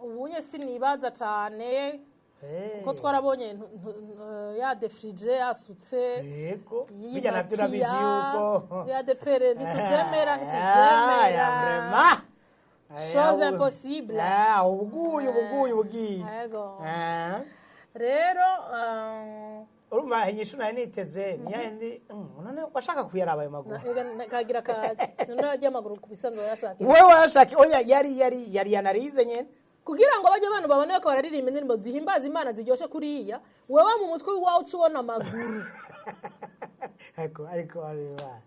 Ubunye sinibaza cane, kuko twarabonye ya defrije yasutse. Yego, bijya navyo urabizi yuko ya depere ntituvyemera, Ah, ya ntituvyemera. Vraiment. Chose impossible. Ah, ubuguye ubuguye ubugiye. Yego. Ah. Rero Urumva inyishu nari niteze ni yandi, none washaka kuyaraba ayo maguru? Kagira kazi none ajya amaguru ku bisanzwe yashaka. Wewe washaka, oya, yari yanarize nyene. Kugira ngo bajye abantu babone ko bararirimba indirimbo zihimbaza Imana ziryoshe kuriya, wewe mu mutwe wawe uca ubona amaguru. Ariko areba.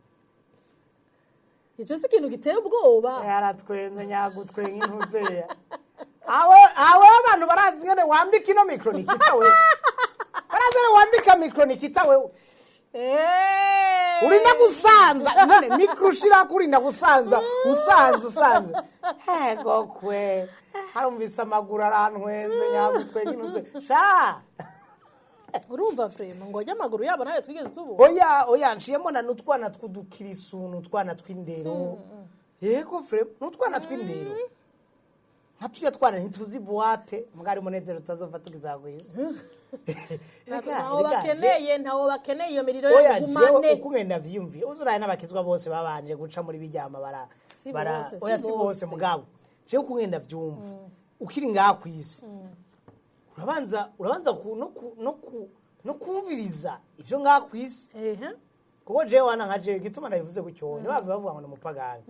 Icyo si ikintu giteye ubwoba? Yaratwenze nyagutwenga intuzeya. Awe abantu barazi ngene wambika ino micro Nikita wewe. Barazi ngene wambika micro Nikita wewe. Urinda gusanza none micro ushira kurinda gusanza, usanza usanza. Hego kwe. Harumvise amaguru arantwenze nyagutwenga intuze. Sha. Urumva vraiment ngo ajye amaguru yabo nayo twigeze tubona. Oya, nciyemo na nutwana tw'udukirisu, nutwana tw'indero. Yego, vraiment nutwana tw'indero. Nka tujya twana ntituzi boîte, mugari umunezero utazova tugeza kwisi. Ntawo bakeneye, ntawo bakeneye iyo miriro Oya, yo jewe gumane. Uko ngenda vyiyumvira, uzuraye n'abakizwa bose babanje guca muri bijyama bara Si bara bose, si oya, si bose. bose. Mugabo jewe uko ngenda vyumva, ukiri ngaha kwisi urabanza ku, no, ku, no, ku, no kumviriza ivyo ngaha kwisi. Kuko jewe wana nka jewe gituma nabivuze gutyo, ntibave bavuga ngo ni umupagani.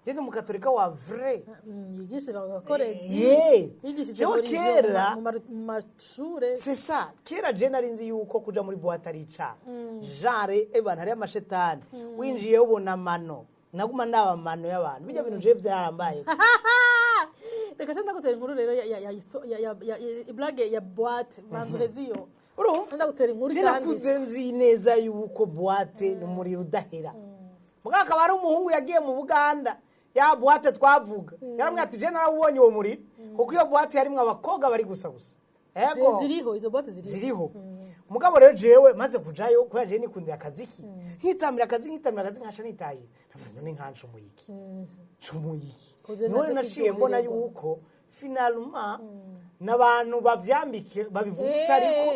Jewe ndi umukatolika wa vrai. Yigishije abakorezi. Ye. Yigishije Jewe religion mu mashure. C'est ça, kera je nari nzi yuko kuja muri boîte ari icaha, genre ebana hariyo amashetani, winjiye ubona amano, naguma ndaba amano y'abantu, bijya bintu jewe vyarambaye. Reka se ndagutera inkuru rero ya ya ya ya ya ya ya blague ya boîte, banza uheze iyo. Urumva, Ndagutera inkuru je itanditse. nakuze nzi neza yuko boîte ni umuriro udahera. Mugabo akaba ari umuhungu yagiye mu Buganda, ya boîte twavuga, yaramubwiye ati: "Je narawubonye uwo muriro," kuko iyo boîte yarimwo abakobwa bari gusa gusa. Ego. Ziriho, izo boîte ziriho. Ziriho. Mugabo rero jewe maze kujayo, kubera jewe nikundira akaziki, nkitamira akazi, nkitamira akazi, nkaca nitahira. Navuze: "None nkancumuye iki, ncumuye iki?" Kuje None naje naciye mbona kuryohererwa. yuko finalement n'abantu bavyambike babivuga utariko.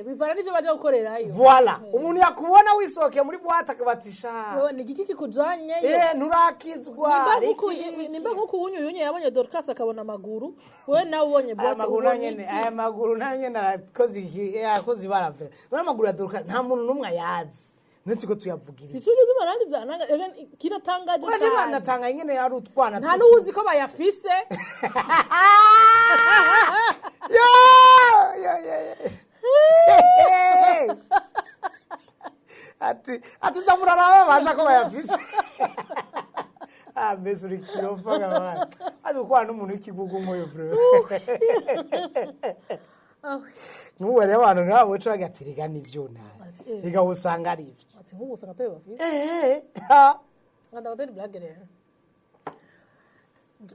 Bivana n'ibyo baje gukorerayo. Voilà, umuntu yakubona wisohokeye muri boîte akabatisha. Wewe ni igiki kikujanyeyo? Nturakizwa. Nimba Iki- nimba nkuko uwunyuyunye yabonye Dorcas akabona amaguru, wewe nawe ubonye Aya boîte maguru ubona nayo nyene, iki? aya maguru nayo nyene arakoze iki, arakoze ibara vre. None amaguru ya Dorcas nta muntu n'umwe ayazi, none turiko tuyavugira iki? Sico gituma nandi byananga kiratangaje Uraje cyane. nanatanga ingene yari utwana. Nta n'uwuzi ko bayafise. Yo yo yo yo. Hey! Ati ndamuraraba basha ko bayafise. Ah, mbese uri kirofa kabana, azi gukorana n'umuntu w'ikigugu nk'uyu bro. Ah, N'ubu rero abantu nk'abo baca bagatiriga n'ivyo nabi. Ati, eh. Riga usanga ari ivyo. Ati nk'ubu usanga atari bafise. Eh, ha. Nganda gutera blague rero,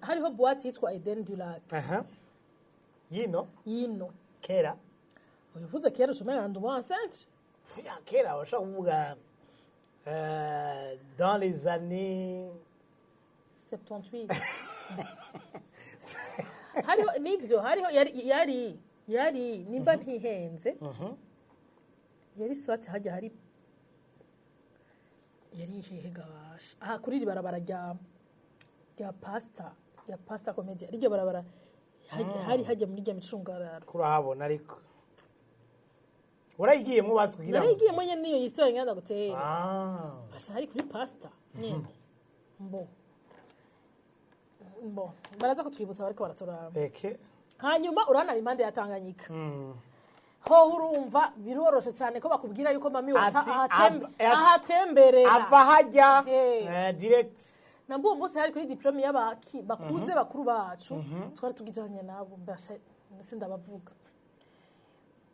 hariho boîte yitwa Eden du Lac. Aha, yino. Yino. Kera. Uvuze kera ushobora ndi umu enceinte. Ya kera bashobora kuvuga dans les années 78 hariho nibyo, hariho yari nimba ntihenze, yari swati hajya hari yari hehe gabasha, aha kuri iri barabara rya pasta comedy, rirya barabara hari hajya muri rya micungararo. Kurahabona, ariko warayigiyemo bazi kugira ngo Narayigiyemo nyene, niyo histoire ngenda gutera. Ah. Basha hari kuri pasta nyene, mbo mbo baraza kutwibutsa bariko baraturaba. Eke. Hanyuma uranara impande ya Tanganyika, hoho urumva biroroshe cyane ko bakubwira yuko mami Ati, ahatemberera. Ava hajya. Hey. Direct. Nabwo uwo munsi hari kuri diplôme y'abaki bakuze bakuru bacu, twari tugijanye nabo, mbasha sindabavuga,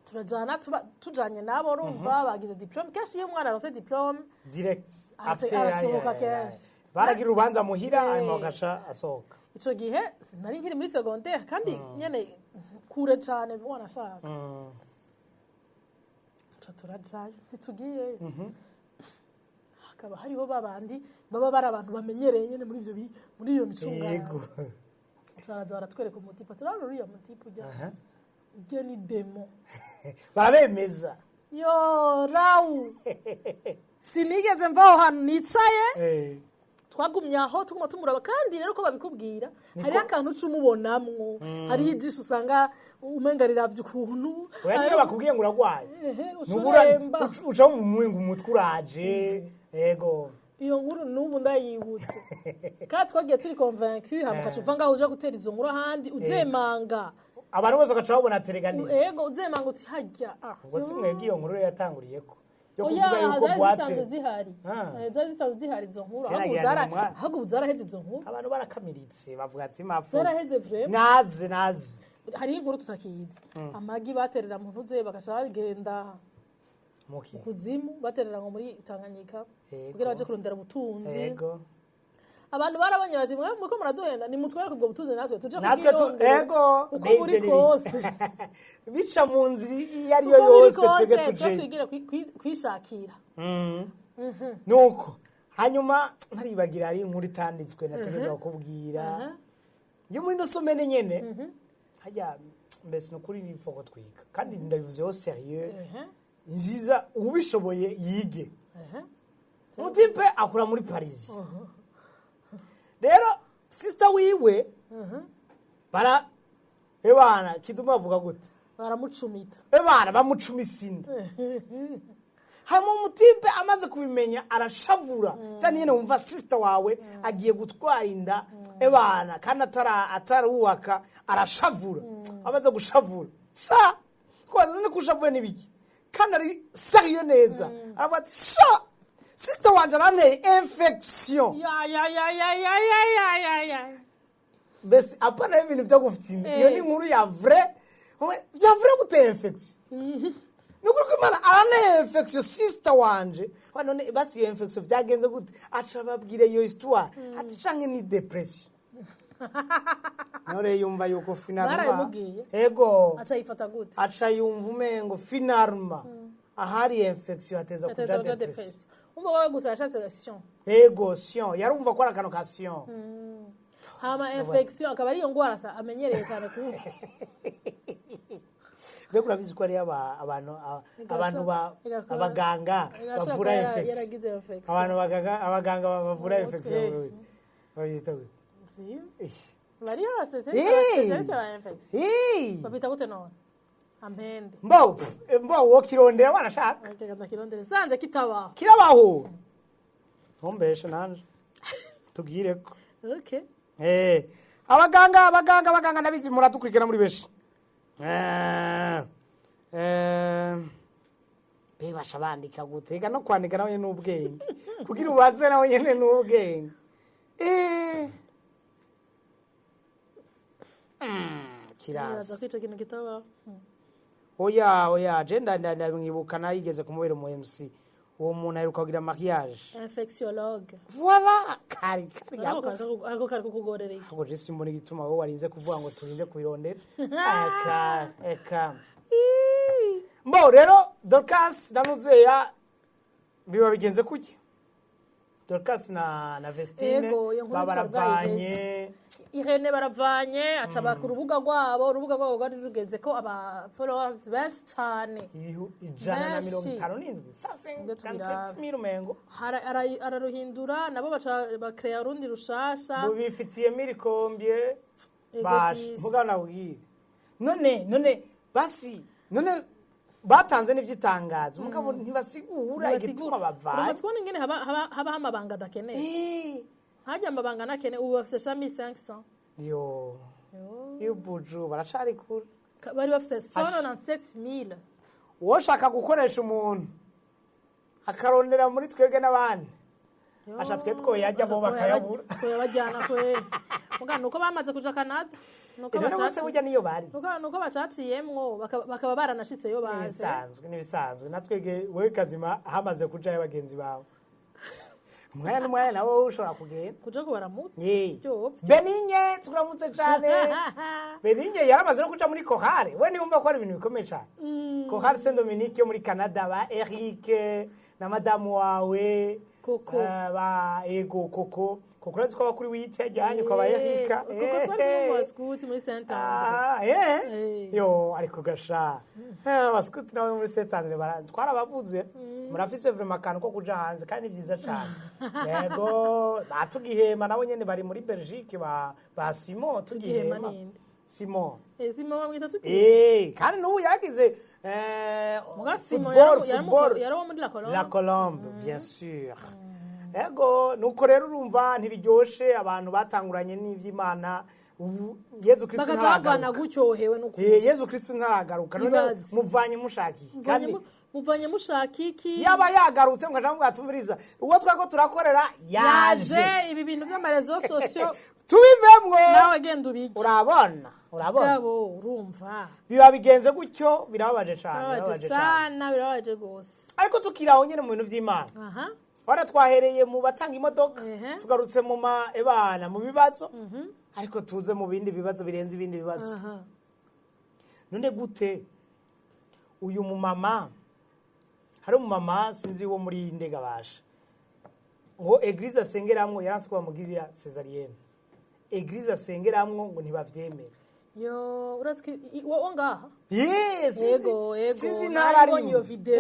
turajana tuba tujanye nabo. Urumva bagize diplôme, kenshi iyo umwana aronse diplôme Direct after arasohoka ya, ya, ya. kenshi. Baragira urubanza muhira, hanyuma bagaca asohoka. Ico gihe nari nkiri muri secondaire kandi nyene kure cane wanashaka. Ca turajayo, ntitugiyeyo, hakaba hariho babandi baba bari abantu bamenyereye nyene muri ivyo muri iyo micungararo. Turaza baratwereka umutipe, turabona uriya mutipe ujya ujya ni démon. Barabemeza. Yo rawu, sinigeze mva aho hantu nicaye. Twagumye aho tuguma tumuraba, kandi rero ko babikubwira hariho akantu uca umubonamwo, hariho ijisho usanga. Umenga riravye ukuntu. Oya, niyo bakubwiye ngo uragwaye, Ehe, nubura ucuremba. Uca mu mwinga umutwe uraje, yego. Iyo nkuru n'ubu ndayibutse, kandi twagiye turi convaincu, hama ugaca uva ngaho uja gutera izo nkuru ahandi uzemanga. Abantu bose bagaca babona tereganije. Ego, uzemanga uti harya, ah. Ubwo si mwebwe iyo nkuru yatanguriyeko yo Oya, kuvuga yuko zari boîte zisanzwe zihari. Ah. Zari zisanzwe zihari izo nkuru. Kera Ahubwo ngira ni ahubwo ubu zaraheze izo nkuru. Abantu barakamiritse, bavuga ati mafu. Zaraheze vraiment. Naze naze. Hariho inkuru tutakizi, amagi baterera mu ntuze, bagaca bagenda Muki? kuzimu, baterera ngo muri Tanganyika kugira baje kurondera ubutunzi. Abantu barabonye bati: "Mwe muko muraduhenda, nimutwereke ubwo butunzi natwe tuje Natwe tu kubwirondera." Ego. Uko buri kose. Bica mu nzira iyo ariyo Uko biri yose, kose, twebwe twe tuje twigire kwishakira. Nuko hanyuma ntaribagira, hari inkuru itanditswe nategereza kukubwira yo muri ino semaine nyene. Hajya mbese ni ukuri ni ko twiga, kandi ndabivuzeho sérieux. Ni nziza, ubishoboye yige. Umu type akura muri Paris. Rero sister wiwe bara ebana kiduma bavuga gute? Baramucumita. Ebana bamucumisa inda. Hanyuma umu type amaze kubimenya arashavura cyane nyine. Wumva sister wawe agiye gutwara inda, ebana, kandi atarubaka, arashavura. Amaze gushavura, sha kubaza none ko ushavuye n'ibiki kandi ari sérieux neza, aravuga ati: "Sha, sister wanje aranteye infection." Ya ya ya ya ya ya ya ya ya. Mbese apana y'ibintu byo gufite iyo ni inkuru ya vrai, bya vrai, gutera infection. Ni ukuri ko Imana aranteye infection sister wanje. Wa none basi iyo infection byagenze gute? Aca ababwira iyo histoire, ati canke ni dépression. Nore yumva yuko finalement Barabimubwiye? Ego. Aca yifata gute? Aca yumva umengo finalement ahari infection hateza kuja Ateza kuja dépression. dépression. Umva, wowe gusa yashatse sion. Ego, sion, yarumva ko ari akantu ka sion. Hama infection akaba ariyo ngwara amenyereye cyane kumva. Mbega urabizi ko hariyo abantu abantu abaganga Igashobora bavura kuba infection? yaragize infection. Abantu abaganga bavura Mu infection mutwe. mu Burundi babyita gute? Sinzi. Ish. Bari hose, sinzi. Spécialiste ba infection babita gute none? Ampende. Mbo mbo wo kirondera wanashaka. Reka ndakirondere nsanze kitabaho. Kirabaho, ntumbeshe nanje tubwire ko. Okay. Abaganga ndabizi muradukurikira muri benshi. Bebasha bandika gute? Ega no kwandika nawe n'ubwenge, kugira ubaze nawe nyene n'ubwenge. Nibaza Kirasi. ko ico kintu kitabaho. Oya oya, je ndamwibuka, narigeze kumubera umu MC. Uwo muntu aheruka kugira mariage. Infectiologue. Voilà, kari kari Ako yagufi. Ako kari kukugorereye. Ahubwo je simbona igituma wowe warinze kuvuga ngo turinde kubirondera. Eka eka. Mbo rero Dorcas na Nuzeya biba bigenze kuki? Dorcas na Vestine Ego, iyo nkuru baba baravanye. Irene baravanye, aca ku rubuga rwabo. Urubuga rwabo rwari rugeze ko aba followers benshi cane. 157 Benshi. Sase Ibyo tubiraba. 57 mille umengo. Araruhindura, nabo baca bakreya urundi rushasha. Bubifitiye mirikombye. Ego. Basha Disi. mvuga nabwire none basi none batanze n'ivy'itangazo, mugabo ntibasigura igituma bavaye. Uramaze kubona ingene habaho amabanga adakeneye? Hajya amabanga ntakene. Ubu bafise shami 500. Yo. Yo. Y'ubuju baracari kure. Bari bafise 197 000. Uwoshaka gukoresha umuntu akarondera muri twebwe n'abandi. Yo. Asha twe twoyarya bo Asha bakayabura. twoyabajyana kwe. Muga nuko bamaze kuja Canada, nuko Rero bose burya niyo bari. Nuko bacaciyemwo bakaba baranashitseyo baze. N'ibisanzwe, n'ibisanzwe. Natwege wewe kazima hamaze kujayo bagenzi bawe, umwanya n'umwanya nawe ushobora kugenda. Kuja kubaramutsa. Vyo. Beninye, turamutse cane. Beninye yaramaze no kuja muri chorale. We niwumva ko ari ibintu bikomeye cane. Chorale Saint Dominique yo muri Canada, ba Eric na madamu wawe. Koko. Ba ego koko koko, urazi ko abakuru wite yajyanye kwa ba Erika. Kuko twari kumwe mu baskuti muri Saint Andre. Ah, eh. Yo, ariko gasha. Abaskuti nawe muri Saint Andre twarabavuze. Murafise vraiment akantu ko kuja hanze kandi ni vyiza cane. Yego, batugihema nabo nyene bari muri Belgique, ba Simon Tugihema tugihema. ninde? Simon. Simon bamwita tukiri. Kandi n'ubu yagize Muga Simon football, football. yari uwo muri La Colombe. La Colombe, bien sûr. Ego, nuko rero urumva ntibiryoshe, abantu batanguranye n'ivy'Imana, ubu Yezu Kristo Bagaca bavana ntaragaruka. gutyohewe no Yezu Kristo ntaragaruka, none Ibaze. muvanye mushakiye kandi muvanye mushaka iki? Yaba yagarutse mukaja muvuga, tumviriza, uwo twako turakorera yaje. Yaje, ibi bintu by'ama réseaux sociaux Tubivemwo. Nawe genda ubige. Urabona, urabona. Gabo, urumva. Biba bigenze gutyo, birababaje cane. Birababaje Birababaje cane. sana, birababaje gose. Ariko tukiri aho nyene mu bintu vy'Imana, wana twahereye mu batanga imodoka, tugarutse mu ma ebana mu bibazo, ariko tuze mu bindi bibazo birenze ibindi bibazo. None gute uyu mumama, hari umumama sinzi wo muri Ndegabasha, ngo église asengeramwo yaranse ko bamugirira césarienne, église asengeramwo ngo ntibavyemere. Yo, urazi ko wo ngaha. Sinzi, Ego, sinzi intara narayibonye arimo. iyo video.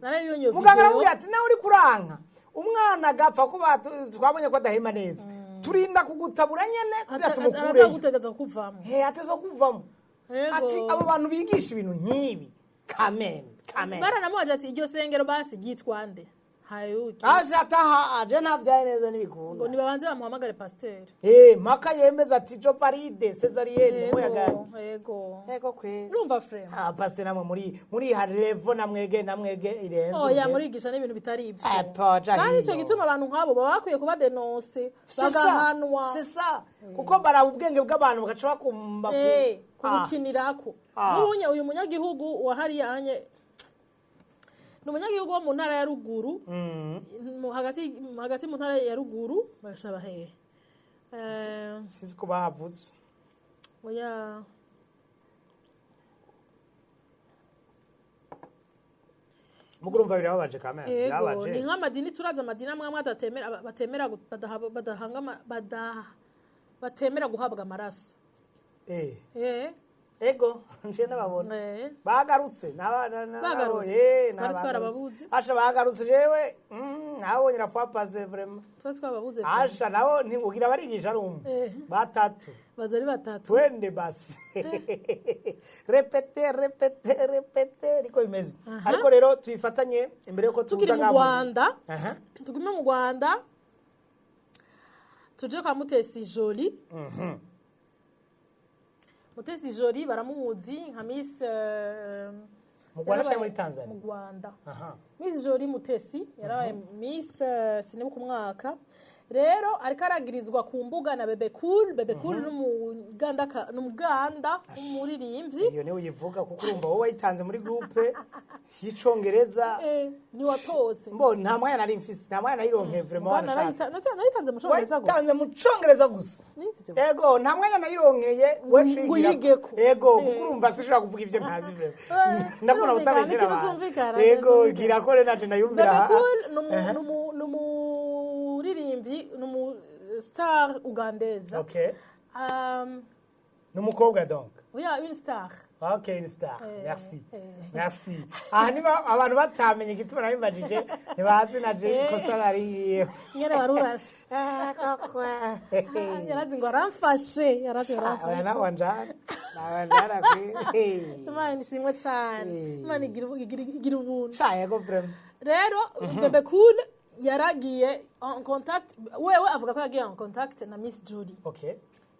Narayibonye iyo Muganga video. aramubwira ati: "Nawe uri kuranka umwana agapfa, ko twabonye ko adahema neza, turinda kugutabura nyene kugira tumukureyo." Araza gutegeza kuvamo. Ateza kuvamo. Ati abo bantu bigisha ibintu nk'ibi, kameme kameme. Baranamubaje ati: "Iryo sengero basi ryitwa nde?" Hayuki. Aje ataha aje ntavyaye neza, Ngo ntibikunda. nibabanze bamuhamagare pasiteri. Mpaka yemeza ati: "Je valide césarienne." Ego. Muyaganje. Ego. Ego kweri. Urumva frema. Ah, pasiteri, namwe muri ha level namwege namwege irenze Oya, urugero. murigisha n'ibintu bitari ibyo. Atoja Kandi ico hino. gituma abantu nk'abo baba bakwiye kuba dénoncés, C'est ça, bagahanwa. c'est ça, kuko baraba ubwenge bw'abantu bagaca bakumva Kubukinirako. N'ubunye uyu munyagihugu wahariya anye ni umunyagihugu wo mu ntara ya ruguru, hagati hagati mu ntara ya ruguru, bagashaba hehe? Sinzi ko bahavutse. Oya. Mugo urumva birababaje kamere. Ego. Birababaje. Ni nk'amadini, turazi amadini amwe amwe adatemera, batemera badahanga batemera guhabwa amaraso. Ego, nje nababona. Bagarutse. Bagarutse. Twari twarababuze. Asha, bagarutse, jewe nabonye la fois passée, vraiment. Twari twababuze. Asha, nabo ntibugira barigisha ari umwe, batatu. Baza ari batatu. Twende basi, répète, répète, répète, niko bimeze. Ariko rero tuyifatanye imbere yuko Tukiri tuza mu ngaha. Rwanda, Aha. tugume mu Rwanda, tuje kwa Mutesi Joli. Mutesi Joli baramuzi nka Miss Mu Rwanda yarabaye- cyangwa muri Tanzania? Mu Rwanda. Aha. Miss Joli Mutesi yarabaye Miss, sinibuka umwaka. Rero ariko aragirizwa ku mbuga na Bebe Cool. Bebe Cool n'umuganda, n'umuganda w'umuririmbyi. Iyo niwe uyivuga, kuko urumva wowe wayitanze muri groupe y'icongereza. Ntiwatotse. Mbo nta mwanya nari mfise, nta mwanya nayironkeye vraiment. Bwana, Wanashaka nayitanze mu congereza gusa. Wayitanze mu congereza gusa. Nivyo. Ego, nta mwanya nayironkeye we. Ngo uyigeko. Ego, kuko urumva sinshobora kuvuga ivyo ntazi vraiment. Ndakunda Birumvikana, kutabeshera ikintu abantu. cumvikana, Ego. ikintu cumvikana. Gira ko rero naje ndayumvira. Bebe Cool ni umuririmbyi, ni umu star ugandeza. Ni umukobwa donc? Oya, une star. Ok, une star. Merci. Merci. Aha niba abantu batamenye igituma nabibajije, ntibazi naje ikosa nariye. Nyene wari urashe. Ah, koko. Yarazi ngo aramfashe, yarazi ngo Oya, aramfashe. nawe wanjana. Nawe wanjana kwi. Imana ishimwe cyane. Imana igira ubuntu. Sha, yego vraiment. Rero Bebe Cool yaragiye en contact, wewe avuga ko yagiye en contact na Miss Jolie.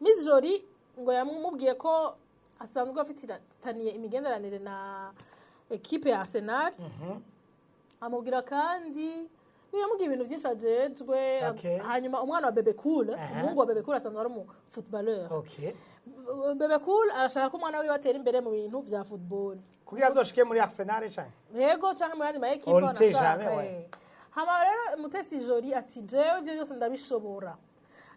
Miss Jolie ngo yamubwiye ko asanzwe afitaniye imigenderanire na ekipe ya Arsenal. Amubwira kandi yamubwiye ibintu byinshi ajejwe. Hanyuma umwana wa Bebe Cool, umuhungu wa Bebe Cool asanzwe ari umu footballeur. Bebe Cool arashaka ko umwana wiwe atera imbere mu bintu vya football. Kugira azoshike muri Arsenal canke? Yego, canke mu yandi ma ekipe. On ne sait Wanashaka, jamais, ouais. Hama rero Mutesi Jolie ati: "Jewe ibyo byose ndabishobora."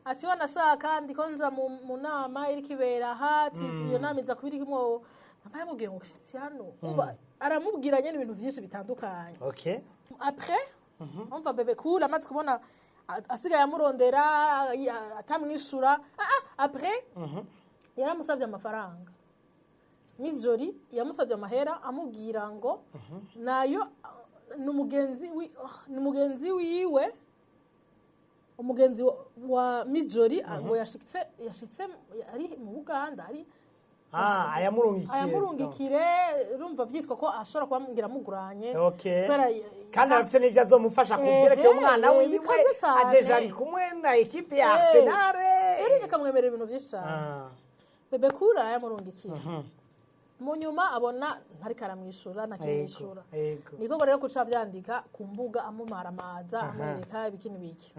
Ati: "Wanashaka ndiko nja mu nama iriko ibera aha." Ati iyo nama iza kuba irimo, mama yamubwiye ngo Cristiano. Umva, aramubwira nyene ibintu byinshi bitandukanye. Après umva, Bebe Cool amaze kubona asigaye amurondera, atamwishura, après yaramusabye amafaranga. Miss Jolie yamusabye amahera, amubwira ngo nayo ni umugenzi wiwe. Umugenzi wa Miss Jolie ngo yashitse ari mu Buganda ari Ah, ayamurungikiye. Ayamurungikire, urumva vyitwa ko ashobora kuba ngira muguranye. Okay. Kubera Kandi arafise n'ivyo azomufasha ku vyerekeye umwana wiwe. Bikaze cane. A déjà ari kumwe na équipe ya Arsenal. Eric akamwemerera ibintu vyinshi cane. Bebe Cool arayamurungikira, mu nyuma abona ntariko aramwishura, ntakimwishura. Niko rero kuca avyandika ku mbuga, amumaramaza, amwereka ibiki n'ibiki.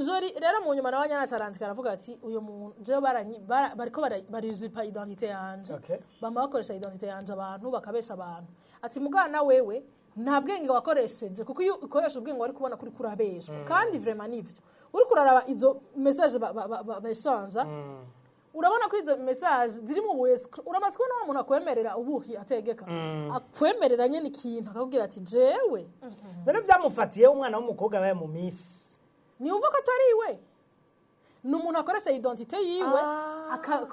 Jori rero mu nyuma nawe nyene arandika, aravuga ati uyu muntu jewe bariko barisupa identité yanje. Bama bakoresha identité yanje, abantu bakabesha abantu. Ati mugana wewe nta bwenge wakoresheje, kuko iyo ukoresha ubwenge wari kubona kuri kurabeshwa. Kandi vraiment nivyo, uriko uraraba izo message beshanja, urabona ko izo message ziri mu buescroc. Uramaze kubona wa muntu akwemerera ubuki ategeka, akwemerera nyene ikintu, akakubwira ati jewe None byamufatiye umwana w'umukobwa abaye mu misi. Niyumva ko atari iwe, ni umuntu akoresha identité yiwe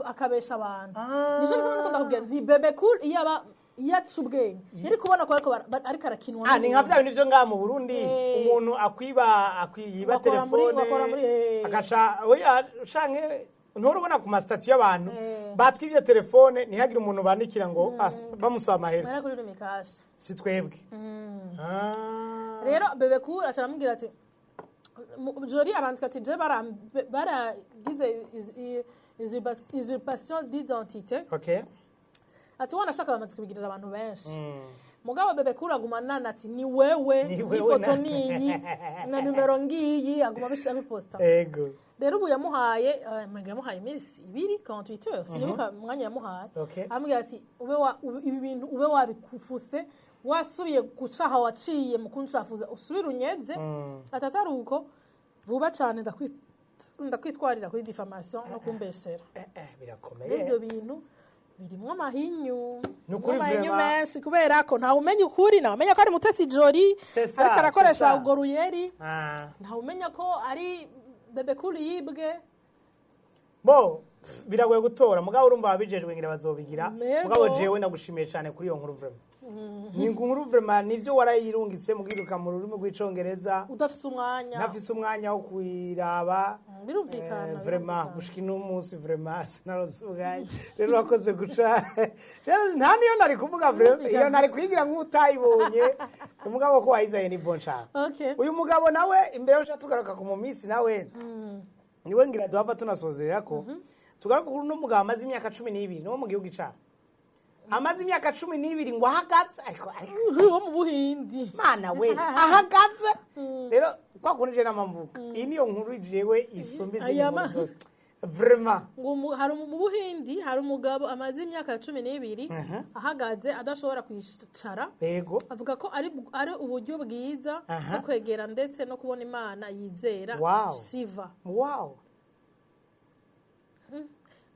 akabesha abantu. Nico gituma ndiko ndakubwira nti Bebe Cool iyo aba yaca ubwenge yari kubona ko ariko ariko arakinwa. Ah, ni nka vya bintu vyo ngaha mu Burundi, umuntu akwiba, akwiba telefone, Wakora muri. Akaca oya canke nturubona ku ma statuts y'abantu batwivye telefone, ntihagire umuntu bandikira ngo bamusaba amahera. Mwera kuri Lumicash. Si twebwe. Ah. Rero Bebe Cool aca aramubwira ati Jori arandika ati je baragize usurpation d'identité. Ati wanashaka bamaze kubigirira abantu benshi. Mugabo Bebe Cool aguma nana ati ni wewe. Ni wewe. Ifoto niyi na numero ngiyi, aguma abiposta. Rero ubu yamuhaye menga yamuhaye iminsi 2, 48 heures, sinibuka umwanya yamuhaye. Aramubwira ati ube ibi bintu ube wabikufuse, wasubiye gucaha waciye mu kuncafuza, usubire unyeze. Atatari uko, vuba cane ndakwitwarira kuri diffamation no kumbeshera. Birakomeye. Ivyo bintu birimwo amahinyu. Ni ukuri. Amahinyu Vraiment. menshi, kubera ko ntawe umenya ukuri, ntawe umenya ko ari Mutesi Jori C'est ça, ariko c'est arakoresha ça. urwo ruyeri, ntawe umenya ko ari Bebe Cool yibwe. Bo pff, biragoye gutora, mugabo urumva ababijejwe ngira bazobigira. Yego. Mugabo jewe nagushimiye cyane kuri iyo nkuru, vraiment ni inkuru, vraiment nivyo warayirungitse mugiruka mu rurimi rw'Icongereza. Udafise umwanya. Ntafise umwanya wo kuyiraba. Birumvikana. Vraiment. Birumvikana. Gushika ino munsi vraiment sinaronse umwanya. Rero urakoze guca. Rero nta niyo nari kuvuga, vraiment iyo nari kuyigira nk'utayibonye, umugabo ko wayizanye ni bon cyane. Uyu mugabo nawe, imbere yo tugaruka ku mumisi nawe niwe ngira duhava tunasozerera ko tugaruka kuri uno mugabo amaze imyaka 12, niwo mu gihugu icabo, amaze imyaka 12 ngo ahagaze, ariko Wo mu Buhindi. Mana we, ahagaze! Rero kwa kundi je namamvuga, iyi niyo nkuru jewe isumba izindi Aya nkuru zose vraiment. Ngo hari mu Buhindi hari umugabo amaze imyaka 12 ahagaze, adashobora kwicara. Avuga ko ari uburyo bwiza bwo kwegera ndetse no kubona Imana yizera, Shiva.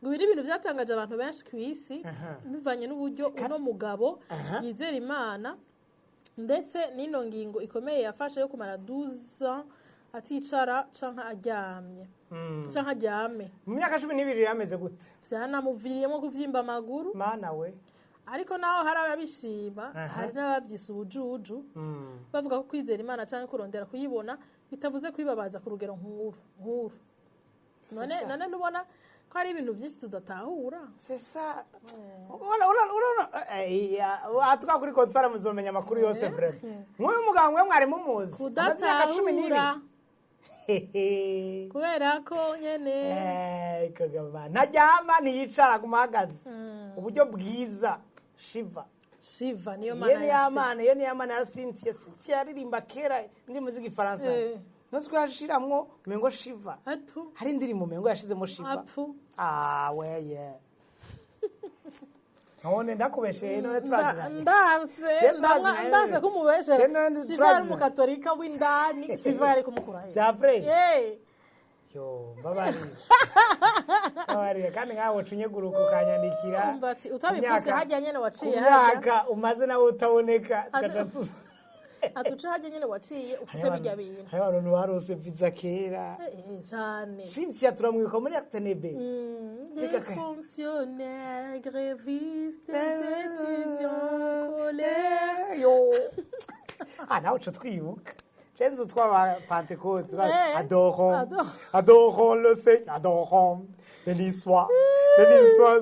Ngo ibi ni ibintu byatangaje abantu benshi ku isi, bivanye n'uburyo uno mugabo yizera Imana, ndetse n'ino ngingo ikomeye yafashe yo kumara 12 ans aticara canke aryamye canke aryame. Mu myaka 12 yameze gute? Vyanamuviriyemo kuvyimba amaguru. Mana we! Ariko naho hari ababishima, hari n'abavyise ubujuju, bavuga ko kwizera Imana canke kurondera kuyibona bitavuze kwibabaza ku rugero nk'uru nk'uru. None C'est ça. none nubona ko hari ibintu byinshi tudatahura. C'est ça. Ura atwa kuri comptoir muzomenya amakuru yose vraiment. Nk'uyu mugabo mwe mwari mumuzi? Amaze imyaka 12. Kudatahura. Hehe. Kubera ko nyene Eh, kagaba ntaryama, ntiyicara, aguma ahagaze. Uburyo bwiza Shiva. Shiva niyo Iyo mana ni ya ya se. Mana, iyo ni ya mana ya Cynthia. Cynthia yaririmba kera indirimbo z'Igifaransa. Ntuzi ko yashiramwo umengo Shiva. Atu. Hari indirimbo umengo yashizemo Shiva. Apfu. Ah, weye. None ndakubesheye? None turaziranye. Ndanse. Je turaziranye. Ndanse kumubeshera. Je none Shiva yari turaziranye. umukatolika w'indani, Shiva yari kumukura he? Bya vrai. Eh. Yo, mbabarira. Mbabarira kandi nkawe ucunyeguruka ukanyandikira. Umva ati utabifuse hajya nyene Ku waciye hajya. myaka umaze nawe utaboneka. Atuce hajya nyene waciye ufite bijya bintu. Hari abantu barose visa kera. Cyane. Cynthia turamwibuka muri RTNB. Des fonctionnaires, grévistes, étudiants, colères. Yo. Ah, nawe uca twibuka. Cenze utwaba Pentecôte. Adorons, Adorons. adorons le Seigneur, adorons. Béni soit, béni soit,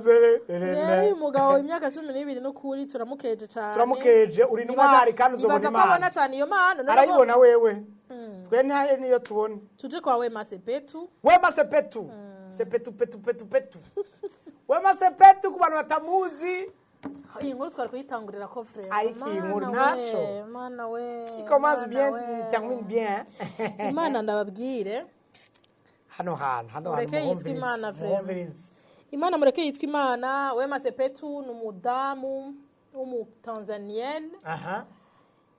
Rero uyu mugabo imyaka 12, n'ukuri turamukeje cyane. Turamukeje, uri intwari kandi uzobona Nibaza ko abona Imana. cyane iyo mana. None Arayibona wewe. Twe ntayo niyo tubona. Tuje kwa Wema Sepetu. Wema Sepetu. Sepetu, petu, petu, petu. Wema Sepetu, ku bantu batamuzi. Iyi nkuru twari kuyitangurira ko frère. Ariko iyi nkuru Mana ntaco. we, Mana we. Qui commence Mana bien, we. termine bien. Imana, ndababwire. Hano hantu, hano hantu. Mureke yitwe Muhumvirize, Imana, vraiment. muhumvirize. Imana mureke yitwa Imana. Wema Sepetu ni umudamu w'umutanzaniyene.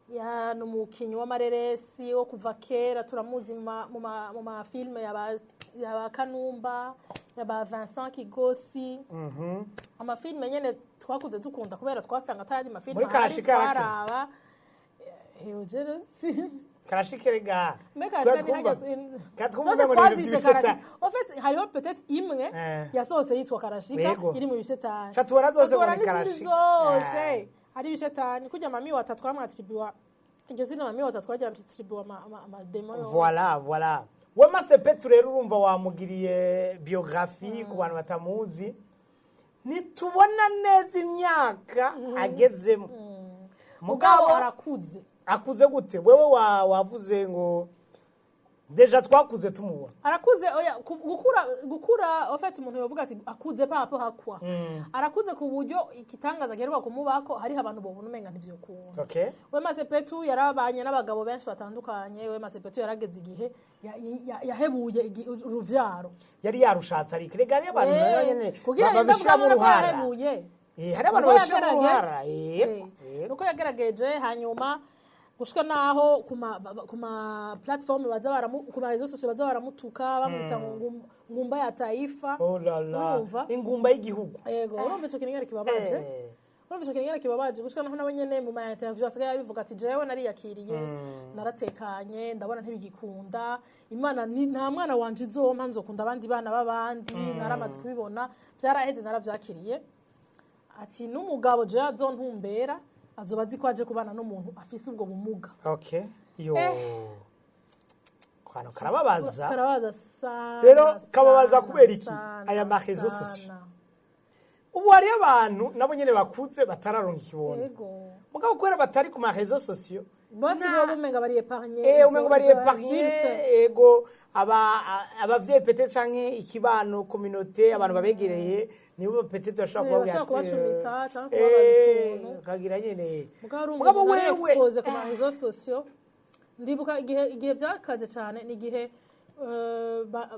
Ya, ni umukinnyi w'amareresi wo kuva kera, turamuzi mu mafilme yaba Kanumba, yaba Vincent Kigosi, amafilme nyene twakuze dukunda kubera twasanga atayandi mafilme Muri ahari. Karashika yake. Twaraba. Jero sinzi. Karashikere. Mbega Twari Karashika ni twumva zose ngo ni ibintu twazize by'ibishetani. Karashika. En fait, hariho peut-être imwe yasohotse yitwa Karashika Yego. iri mu bishetani. Ca tubona zose ngo Tubona ni n'izindi Karashika. zose ari ibishetani. Kurya mami watatu twamwatribuwa iryo zina, mami watatu twaryatiribuwa amademo yose. Voilà, voilà. Wema Sepetu rero, urumva wamugiriye biographie ku bantu batamuzi. Ntitubona neza imyaka agezemo. Mugabo Mugabo arakuze. Akuze gute? Wewe wavuze ngo déjà twakuze tumubona. Arakuze, oya, gukura, en fait, umuntu yovuga ati akuze papo hakwa arakuze ku buryo igitangaza giheruka kumubako hariho abantu bobona umenga ntivyokunda. Wema Sepetu yarabanye n'abagabo benshi batandukanye. Wema Sepetu yarageze igihe yahebuye uruvyaro. Yari yarushatse, ariko rega hariyo abantu nabo nyene Kugira ngo babishiramo ndavuga ko uruhara. yahebuye. Hari abantu Nuko babishiramo yagerageje. uruhara. Yego. Nuko yagerageje, hanyuma gushika naho kuma platform baza baramu, kuma réseaux sociaux baza baramutuka, bamwita ngo ngumba ya taifa. Oh la la. Urumva? Ingumba y'igihugu. Yego, urumva ico kintu ingene kibabaje? Urumva ico kintu ingene kibabaje, gushika naho nawe nyene mu ma interview asigaye abivuga ati: "Jewe nariyakiriye, naratekanye, ndabona ntibigikunda. Imana nta mwana wanje izompa, nzokunda abandi bana b'abandi, naramaze kubibona, byaraheze, naravyakiriye." Ati: "N'umugabo jewe azontumbera azoba azi ko aje kubana n'umuntu afise ubwo bumuga." Okay, yo, kantu karababaza. Karabaza sana. Rero kababaza Sana, kubera iki? sana, Aya ma réseaux sana. sociaux. Ubu hariyo abantu nabo nyene bakuze batararonka ikibondo. Mugabo kubera batari ku ma réseaux sociaux, Bose bo umenga bari épargné. Umengo bari épargné. Ego, aba abavyeyi peut-être canke ikibano, communauté, abantu babegereye nibo peut-être bashobora kubabwira Bashobora ati, kubacumita canke kubabaza utuntu. Ukagira nyene. Mugabo urumva Mugabo umuntu ari wewe exposé ku ma réseaux sociaux. Ndibuka igihe byakaze cyane ni igihe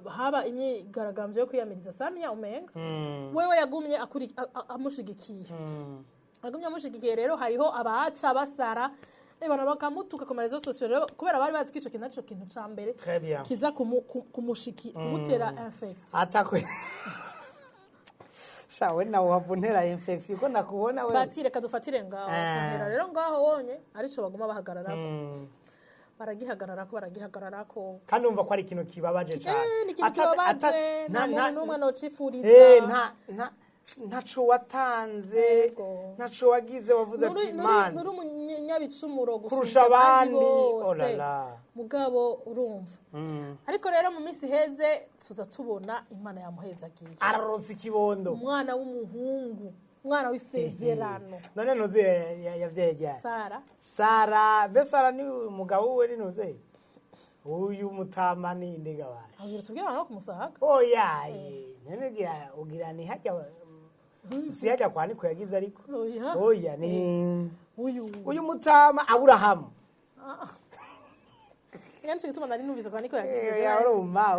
haba imyigaragambyo yo kwiyamiriza Samia, umenga wewe yagumye amushigikiye, agumye amushigikiye. Rero hariho abaca basara ebana bakamutuka ku ma réseaux sociaux. Rero kubera bari bazi ko ico kintu arico kintu ca mbere Très bien. kiza kumutera infection. Atakwe shawe nawe wava untera infection ko nakubona we. Bati: "Reka dufatire ngaho." Tuhera rero ngaho wonye arico baguma bahagararako, baragihagararako, baragihagararako. Kandi umva ko ari ikintu kibabaje cane. Ni ikintu kibabaje, nta muntu n'umwe nocifuriza. Ntaco watanze, ntaco wagize, wavuze ati Mana Nuri umunyabicumuro gusumba kurusha abandi. bose. Oh la la. Mugabo urumva, ariko rero mu minsi iheze tuza tubona Imana yamuhezagiye. Araronsa ikibondo. Umwana w'umuhungu, umwana w'isezerano. None ntuzi yavyaye ryari? Sara. Sara, mbe Sara ni umugabo we, ni ntuzi uyu mutama ni nde gabaye? Abwira tubwire abantu bo kumusaga. Oya, none ugira ni hajya, si hajya kwa niko yagize ariko. Oya. Oya, ni uyu. Uyu mutama Aburahamu. Nico gituma nari numvise kwa niko yagize. Oya, urumva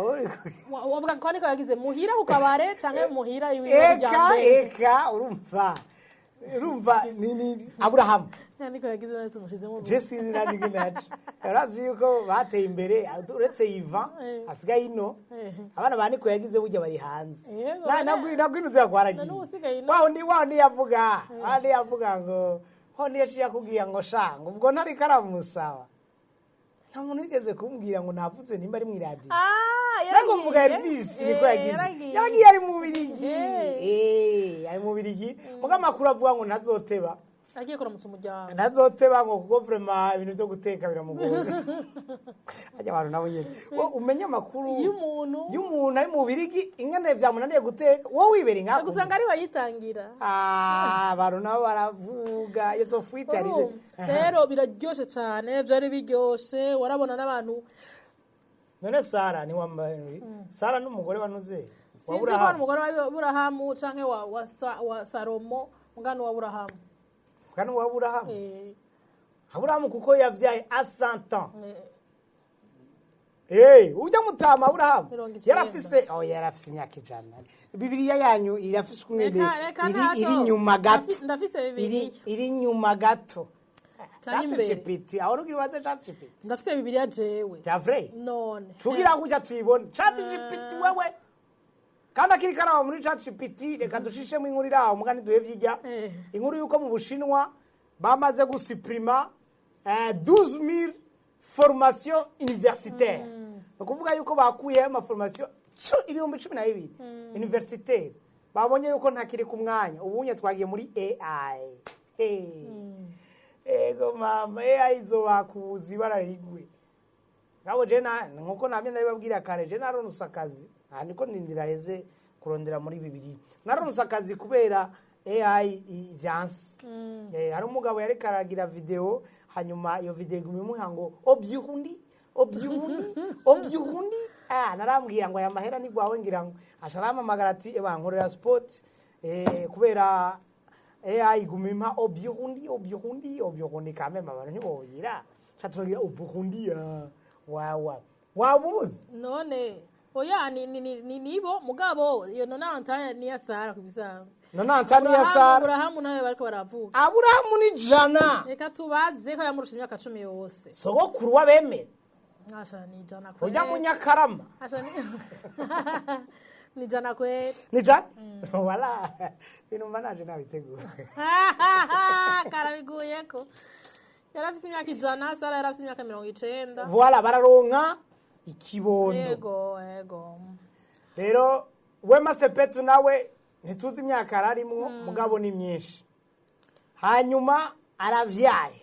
Wavuga kwa niko yagize muhira ku kabare canke muhira iwe? Eka, eka, urumva ni Aburahamu. Niko yagize nawe tumushizemo. Je sinzi nani naco urazi yuko bateye imbere uretse Ivan asigaye ino. Abana ba niko yagize burya bari hanze. Nagwinuze yakwaragiye. Na n'ubu usigaye ino. Wa wundi yavuga, wa wundi yavuga ngo ho niyo yaciye akubwira ngo sha, ngo ubwo ntariko aramusaba, nta muntu wigeze kumbwira ngo navuze nimba ari mw'iradiyo. Ah, Ntabwo mvuga yaragiye. Elvis niko yagize. Yaragiye. Yaragiye ari mu Birigi. Ari mu Birigi, muga amakuru avuga ngo ntazoteba. Agiye kuramutsa umuryango. Ntazoteba ngo kuko vraiment ibintu byo guteka biramugora. Ajya abantu nabo nyene, wo umenye amakuru iyo umuntu iyo umuntu ari mu Bubirigi, ingene vyamunaniye guteka, wowe wibera ingako. Gusanga ari bayitangira. Ah, abantu nabo baravuga iyo fuite ari. Urumva? Rero biraryoshe cyane, byari biryoshe, warabona n'abantu. None Sara ni wambaye, Sara n'umugore wanuze wa Sinzi ko ari Burahamu. umugore wa Burahamu canke wa Salomo, mugani wa Burahamu. Kandi wa Burahamu. Eh. Aburahamu kuko yavyaye à 100 ans. Ujya mutama Aburahamu. 90. Yarafise, oh, yarafise imyaka 100. Bibiliya yanyu irafise umwene. Reka iri ntaco. iri nyuma gato. Ndafise iri Bibiliya. Iri nyuma gato. Canke imbere. ChatGPT aho rugira ubaze ChatGPT. Ndafise Bibiliya jewe. Bya vrai. None Tugira ngo ujya tuyibone ChatGPT wewe, kandi akiri karaba muri ChatGPT. Reka dushishemo inkuru iri aho mugani duhe vyijya. Inkuru yuko mu Bushinwa bamaze gusuprima 12,000 formation universitaire, ni ukuvuga yuko bakuyeho amaformation 12,000 universitaire. Babonye yuko ntakiri ku mwanya, ubunye twagiye muri AI. Hey. Ego mama, AI izobakubuza ibara rigwe. Ngabo je na nkuko namye ndabibabwira kare, je naronse akazi aha niko ndindira heze kurondera muri bibiri. Naronse akazi kubera AI vyanse. Hari umugabo yariko aragira video, hanyuma iyo video iguma imuha ngo obyuhundi, obyuhundi, obyuhundi. Ah, narambwira ngo aya mahera ni gwawe, ngira ngo aca arampamagara ati: "Eba nkorera sport, kubera AI iguma impa obyuhundi, obyuhundi, obyuhundi." Kameme abantu ntibogira ca turagira obuhundi ya wawa wabuzi. None oya, ni nibo mugabo iyo nonante ni ya Sara kubisanzwe. Nonante ni ya Sara. Aburahamu nawe bariko baravuga. Aburahamu ni 100. Reka tubaze ko yamurusha imyaka 10 yose. Sogokuru w'abemera. Asha, ni 100 kweli. Ujya Munyakarama. Asha, ni 100 kweli. Ni 100, wala ibintu mba naje nabitegura. Karabiguyeko, yarafise imyaka 100, Sara yarafise imyaka 90. Voilà, bararonka ikibondo. Yego. Rero Wema Sepetu nawe ntituzi imyaka ararimwo, mugabo ni myinshi. Hanyuma aravyaye,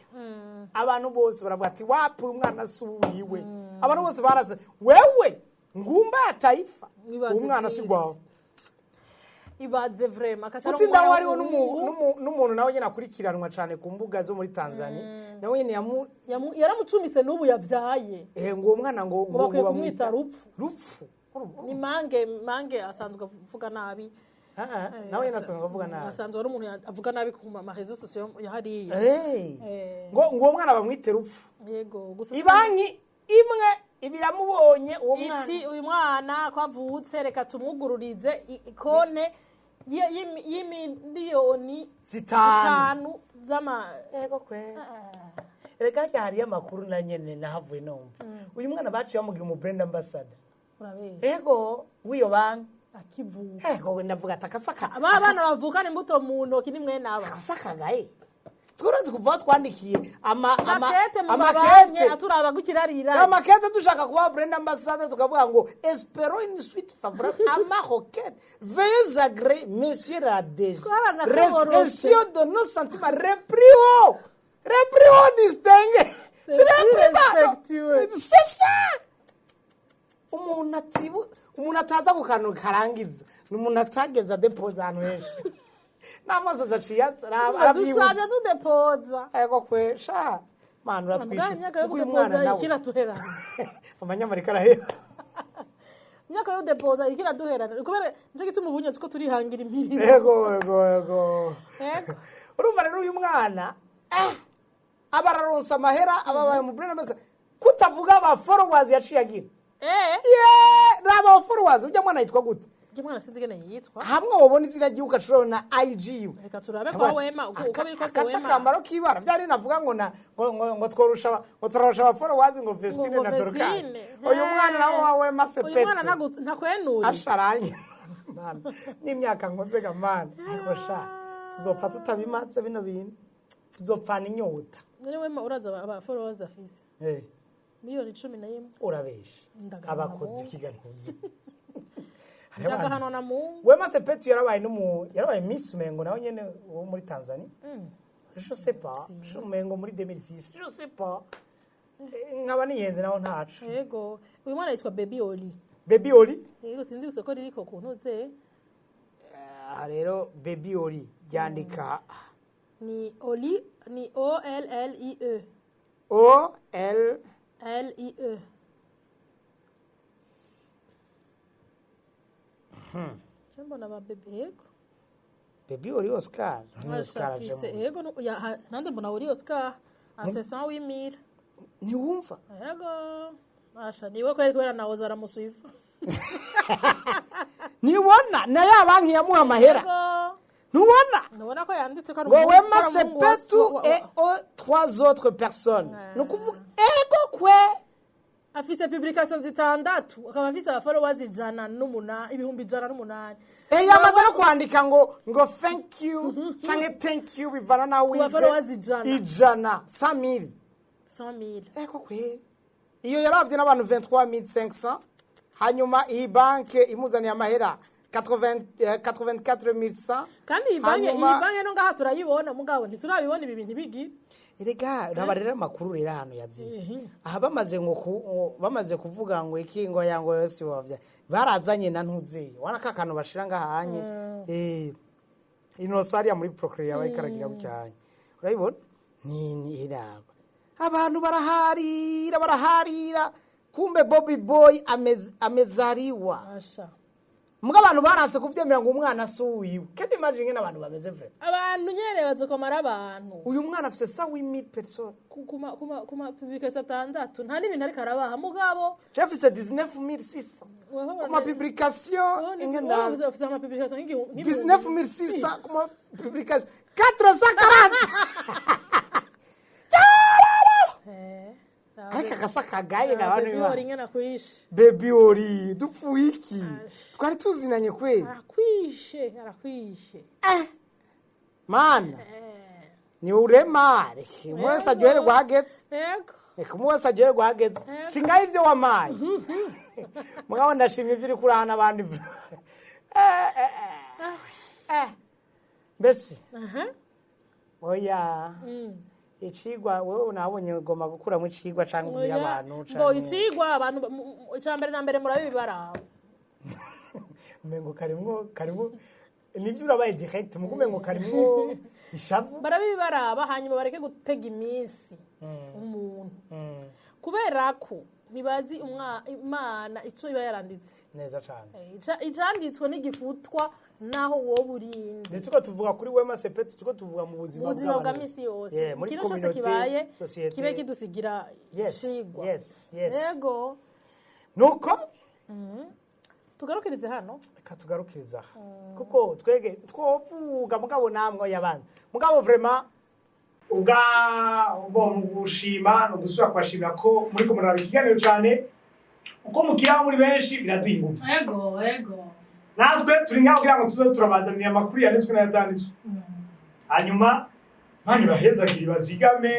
abantu bose baravuga ati: "Wapi, uyu mwana si uwiwe." Abantu bose barase wewe ngumba ya taifa. Ibaze. Umwana si Disi. gwawe. Ibaze vraiment akaca. Uti ndaho hariho n'umuntu nawe nyine akurikiranwa cyane ku mbuga zo muri Tanzania, nawe nyine Yaramucumise n'ubu yavyaye. Ngo uwo mwana ngo Ngo bakwiye ngo kumwita bamwita Rupfu. Rupfu. Ni Mange. Mange asanzwe avuga nabi. Ah, ah, nawe nyine asanzwe avuga nabi. Asanzwe ari umuntu avuga nabi ku ma réseaux sociaux ya hariya. Ngo uwo mwana bamwite Rupfu. Yego, gusa Ibanki imwe ibiramubonye uwo mwana. Iti uyu mwana ko avutse, reka tumwugururize ikonte y'imiliyoni 5. 5 z'ama Yego kwe, reka hajya hariyo amakuru na nyene nahavuye numva uyu mwana baciye bamugira umu brand ambassador. Urabesha. Ego, w'iyo banki. Akivuka. Ego, ndavuga ati akasaka. Aba bana bavukana imbuto mu ntoki ni mwene aba. Akasaka gaye twurazi kuva aho twandikiye ama Makete mu mabanki. Amakete. Aturaba gukirarira. Amakete dushaka kuba brand ambassador, tukavuga ngo espérons une suite favorable à ma requête, veuillez agréer, monsieur la DG, Twaranakororotse. l'expression de nos sentiments reprio reprio distingué. C'est plus respectueux. C'est ça. Umuntu atibu, umuntu ataza ku kantu karangiza ni umuntu atageza depoza ahantu henshi n'amaso adaciye Dushaje. Arabyibutse. Tudepoza. Ego kwe sha mana, mugabo uratwishyura. Imyaka yo Kuko uyu mwana kudepoza nawe ikiratuherana. Abanyamerika arahera. Imyaka yo kudepoza ikiraduherana kubera nicyo gituma ubunye tuko turihangira imirimo. Ego. Ego. Urumva rero uyu mwana aba araronsa amahera, aba abaye mu brand ambassador, kutavuga aba followers yaciye agira. Ye, raba followers. Ujya mwana yitwa gute? Ujya mwana sinzi ingene yitwa. Hamwe wobona izina ry'igihugu ushobora IG yiwe. Reka turabe kwa Wema uko biri kose. Akasa Wema. Akambaro k'ibara byari navuga ngo na ngo tworusha, ngo turarusha aba followers ngo Vestine Ngo na Dorcas. Vestine. Uyu mwana nawe wa Wema Uyu mwana Sepetu. Ntakwenura. Asharanye mana n'imyaka nkoze ga mana, ariko sha tuzopfa tutabimatse bino bintu, tuzopfana inyota. None Wema uraza aba followers afise? 11 miliyoni. Urabesha. Ndagahanwa. Abakozi ikiganiro. Ndagahanwa na Mungu. Wema Sepetu yarabaye n'umu yarabaye Miss Mengo nawe nyene wo muri Tanzania. Je sais pas. Sinzi. Umengo muri 2006, je sais pas. Nkaba niyenze naho ntaco. Yego, uyu mwana yitwa Baby Oli. Baby Oli. Yego, sinzi gusa ko ririko ku ntuze. Aha rero Baby Oli ryandika Ni Oli, ni O L L I E. O L L I E. Je mbona ba bebe, yego. Baby Oli Oscar. Ni Oscar aje Afise, yego, nande mbona Oli Oscar a 708 000. Ntiwumva. Yego. Asha niwe kweri, kubera nawe zaramusuiva. Ntibona na ya banki yamuha amahera. Yego. Ntubona. Ndabona ko yanditse ko ari ngo umuhungu- Wema ko ari umuhungu wa- Sepetu wa- et aux trois autres personnes, ni ukuvuga ego kwe. Afise publication zitandatu, akaba afise aba followers 108, 108,000. Yamaze no kwandika ngo thank you canke thank you, bivana nawe. Ku ba followers 100. 100, 100,000. 100,000. Ego kwe, iyo yaravye n'abantu 23,500. Hanyuma iyi banke imuzaniye amahera 80, 84,100. Kandi iyi banki, iyi Hanyuma- banki no ngaha turayibona, mugabo ntiturabibona ibi bintu bigira. Erega raba rero amakuru rero ahantu yaziye aha, bamaze ngo bamaze kuvuga ngo iki, ngo ya ngo yose wavya barazanye na ntuzeye wana ka kantu bashira ngahanye inoso hariya muri Procreate bariko aragira bucyanye, urabibona ni iraba abantu baraharira baraharira, kumbe Bobby Boy amezaliwa. Asha. Muga abantu baranse kuvyemera ngo umwana si uwiwe. Can you imagine ingene abantu bameze vrai? Abantu nyene bazokomara abantu. Uyu mwana afise 108,000 personnes. Kuma publication atandatu, nta n'ibintu ariko arabaha, mugabo. Jafise 19,600 kuma publication ingena. Ufise ama publication nk'igihumbi. 19,600 kuma publication 440. Ariko akasa kagaye abantu Baby b'Imana. Oli ingene akwishe. Baby Oli dupfuye iki? Twari tuzinanye kweli. Arakwishe, arakwishe. Mana ni urema, reka umwe wese aryoherwa hageze. Yego. Reka umwe wese aryoherwa hageze. Singaye ibyo wamaye, mugabo ndashima ivyo uriko urahana abandi. Mbese Aha. oya, icigwa wewe nabonye ugomba gukuramo icigwa canke ubwira Oya. abantu Bo canke icigwa abantu icya mbere na mbere murabibi baraba. Umengo karimwo nivyo, urabaye direct mugo umengo karimwo ishavu. Barabibi baraba, hanyuma bareke gutega iminsi umuntu, kubera ko ntibazi Imana ico iba yaranditse. Neza cane. Icanditswe n'igifutwa naho wowe urinde. Ndetse uko tuvuga kuri Wema Sepetu, tuko tuvuga mu buzima mu buzima bwa bw'abantu. misi yose. Yeah, muri ikintu cyose communauté, kibaye société. kibe kidusigira icigwa. Yego. Nuko Tugarukirize hano. Reka tugarukiriza aha, kuko twege twovuga, mugabo namwe y'abandi, mugabo vraiment ubwa bo mu gushima no gusubira kubashimira ko muri ko muraraba ikiganiro cyane, uko mukiraho muri benshi biraduha ingufu. Ego. Natwe turi ngaho kugira ngo tuze turabazanira amakuru yanditswe n'ayatanditswe, hanyuma Imana ibahezagire, bazigame.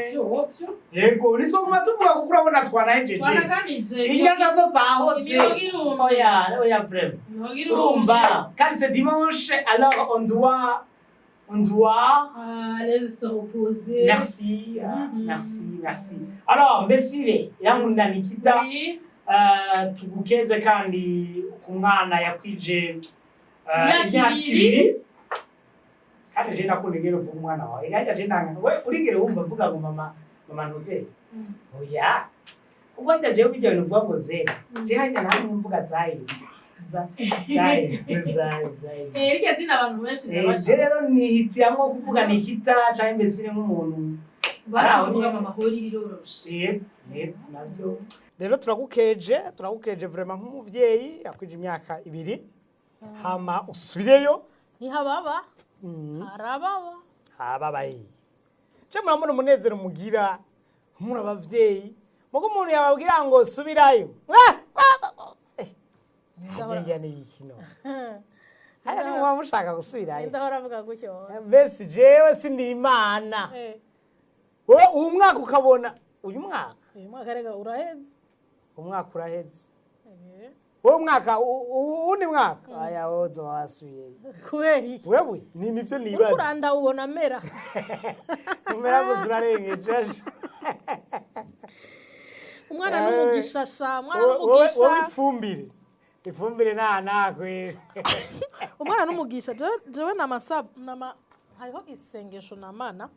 Yego, nitwo guma tuvuga kuko urabona twanahejeje. Twanaganije. Indya nazo zahotse. Imihogo irumye. Oya oya, vraiment. Imihogo irumye. Urumva kandi c'est dimanche, alors on doit Aller se reposer. Merci, merci, merci. Alors mbesire Irankunda Nikita, Oui. tugukeze kandi ku mwana yakwije Imyaka imyaka 2. 2. Kandi je nakunda ingene uvuga umwana wawe. Irajya je nanga we urigere wumva mvuga ngo mama, mama ntuze. Oya, kuko hajya jewe bijya bintu uvuga ngo zera, je hajya namwe mvuga zayi zayi zayi zayi. Rirya zina abantu benshi Je ndabashaka. rero nihitiramwo kuvuga Nikita canke mbesire nk'umuntu. Basi Araho kuvuga nyene. mama hori riroroshe. Yego, yego, nabyo rero turagukeje vraiment nk'umuvyeyi yakwije imyaka 2, hama usubireyo. Ntihababa, harababa. Hababaye ce murabona umunezero mugira muri abavyeyi, mugo umuntu yababwira ngo subirayo. Ah! Ah! Ah! Harya n'ibikino haya ni muba mushaka gusubirayo. Ndahora avuga gutyo. Mbese jewe sindi Imana. Wowe uyu mwaka ukabona uyu mwaka. Uyu mwaka rega uraheze. Umwaka uraheze. Wowe umwaka uwundi mwaka aya wowe uzoba wasubiyeyo. Kubera iki? Wewe ni nivyo Uriko nibaza. urandawubona amera. Umera gusa urarengeje. Umwana Eh, n'umugisha sha, umwana wowe n'umugisha. wowe ifumbire nta nakwe. Umwana n'umugisha. Jewe namasa nama hariho isengesho namana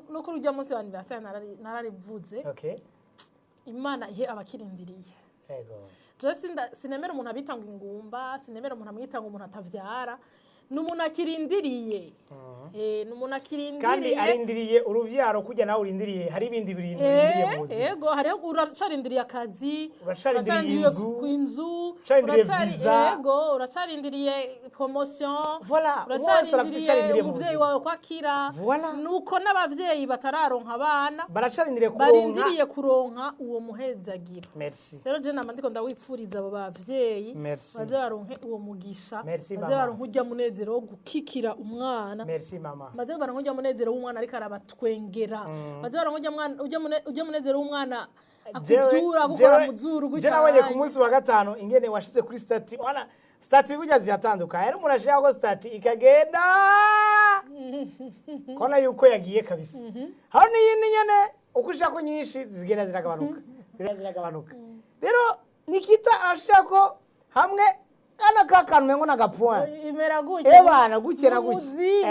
no kuri urya munsi wa anniversaire nararivuze. Imana ihe abakirindiriye. Jewe sinemera umuntu abita ngo ingumba, sinemera umuntu amwita ngo umuntu atavyara. Ni umuntu akirindiriye. Ni umuntu Kandi akirindiriye. Arindiriye uruvyaro kujya nawe urindiriye, hari ibindi bintu urindiriye mu buzima. Ego, hariho uracarindiriye akazi. Uracarindiriye inzu. Ku inzu. Uracarindiriye visa. Ego, uracarindiriye promotion. Voilà, umwe wese arafise ico Uracarindiriye arindiriye mu umuvyeyi buzima. wawe kwakira. Voilà. Nuko n'abavyeyi batararonka abana Baracarindiriye kuronka. Barindiriye kuronka uwo muhezagiro. Merci. Rero je nama ndiko ndawipfuriza abo bavyeyi. Merci. Baze baronke uwo mugisha. Merci, Baze mama. baronke urya munezero wo gukikira umwana. Merci, mama. Baze baronke urya munezero w'umwana ariko arabatwengera. Baze baronke urya munezero w'umwana akuvyura, agukora mu zuru Je gutya. nabonye ku munsi wa gatanu ingene washize kuri statut, wana statut burya ziratandukanye, rero umuntu ashirako statut ikagenda kona yuko yagiye kabisa, aho n'iyindi nyene uko ushirako nyinshi zigenda ziragabanuka, zigenda ziragabanuka. Rero Nikita arashirako hamwe kana ka kantu umengo n'agapoint. Imera gutya. Ebana gutya na gutya. N'umuzingi.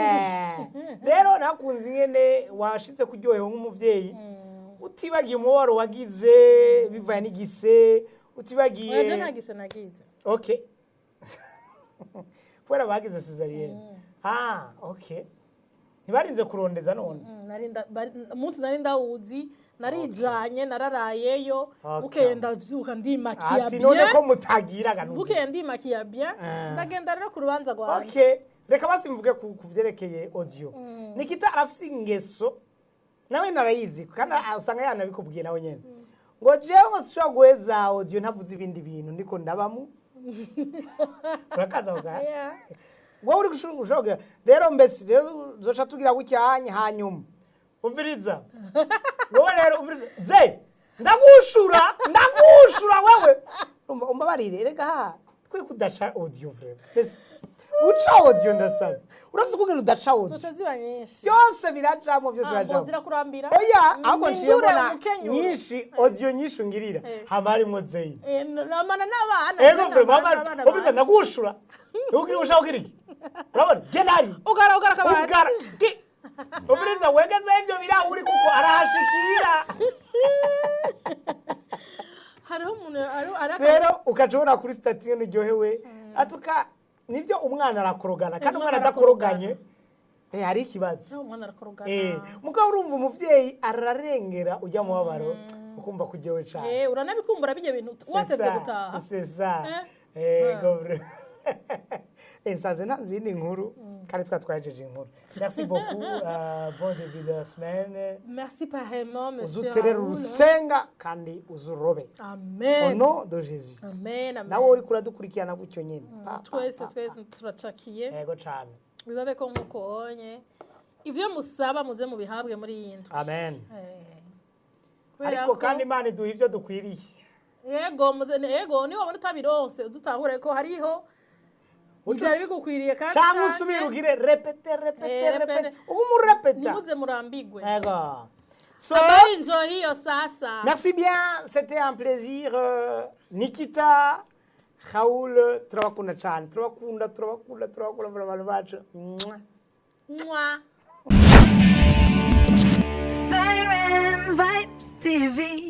Rero nakunze ingene washize kuryohewe nk'umuvyeyi, utibagiye umubabaro wagize bivaye n'igise, utibagiye. Oya, je nta gise nagize. Okay, kubera bagize césarienne. Ah, okay, ntibarinze kurondeza none. Umunsi nari ndawuzi, narijanye, nararayeyo. Bukeye ndavyuka ndimakiya Ati none bien. ko mutagira ganuzi. Bukeye ndimakiya bien. Ah. Ndagenda rero ku rubanza rwanje. Okay, reka basi mvuge ku vyerekeye audio. Nikita arafise ingeso nawe narayizi kandi usanga yanabikubwiye nawe nyene, ngo jewe ngo sinshobora guheza audio ntavuze ibindi bintu ndiko ndabamo. Urakaza kuga wowe uri ushobora kugira rero mbese rero uzoca tugira gutya hanyuma umviriza wowe rero, umviriza ze, ndagushura, ndagushura wewe. Umbabarire reka ha twe kudaca audio vraiment. Mbese uca audio, ndasabye, urafise ukungene udaca audio. Zoca ziba nyinshi. Byose birajamo, byose Ah, ngo birajamo. zirakurambira. Oya, ahubwo nciye Mpindure mbona umukenyuro. nyinshi, audio nyinshi ungirira hama harimwo Zeyi. Namana n'abana. Ego je vraiment. namana n'abana Umviriza, banje. ndagushura. Ugira ushaka kugira iki? Urabona genari. Ugara, ugara akabati. Ugara umviriza, wegeze ivyo birahuri kuko arahashikira. Hariho umuntu ari Rero ukaca ubona kuri statut uryohewe atuka nivyo, umwana arakorogana kandi umwana Umwana adakoroganye hari ikibazo. No, umwana arakorogana. Mugabo urumva umuvyeyi ararengera ujya mu mubabaro, ukumva kuryohewe cane. Uranabikumbura bijya bintu watevye gutaha. C'est ça. Ego vraiment. Nsanze nta zindi nkuru kandi twajeje inkuru. Merci beaucoup. Bon début de semaine. Merci pareillement, monsieur Uzuterere Raoul. urusenga kandi uzurobe. Au Amen. nom de Jésus. Amen, amen. Nawe uriko uradukurikirana gutyo nyene. Pa, pa, Twese pa, twese turacakiye. pa. Yego cane. Bibabe ko nkuko onye ibyo musaba muze mubihabwe muri iyi ndwi. Amen. Kubera Ariko kandi Imana iduha ivyo dukwiriye. Yego, muze, yego, niba wabona utabironse uzutahure ko hariho ibyari bigukwiriye kandi Cyangwa canke usubire ugire répète, répète, Répète. Répète. Ugume urepeta. Ntimuze murambigwe. Yego. So, Habari njo hiyo sasa. Merci bien, c'était un plaisir. Nikita, Raoul, turabakunda cyane, turabakunda, turabakunda, turabakunda abantu bacu. Mwah. Mwah.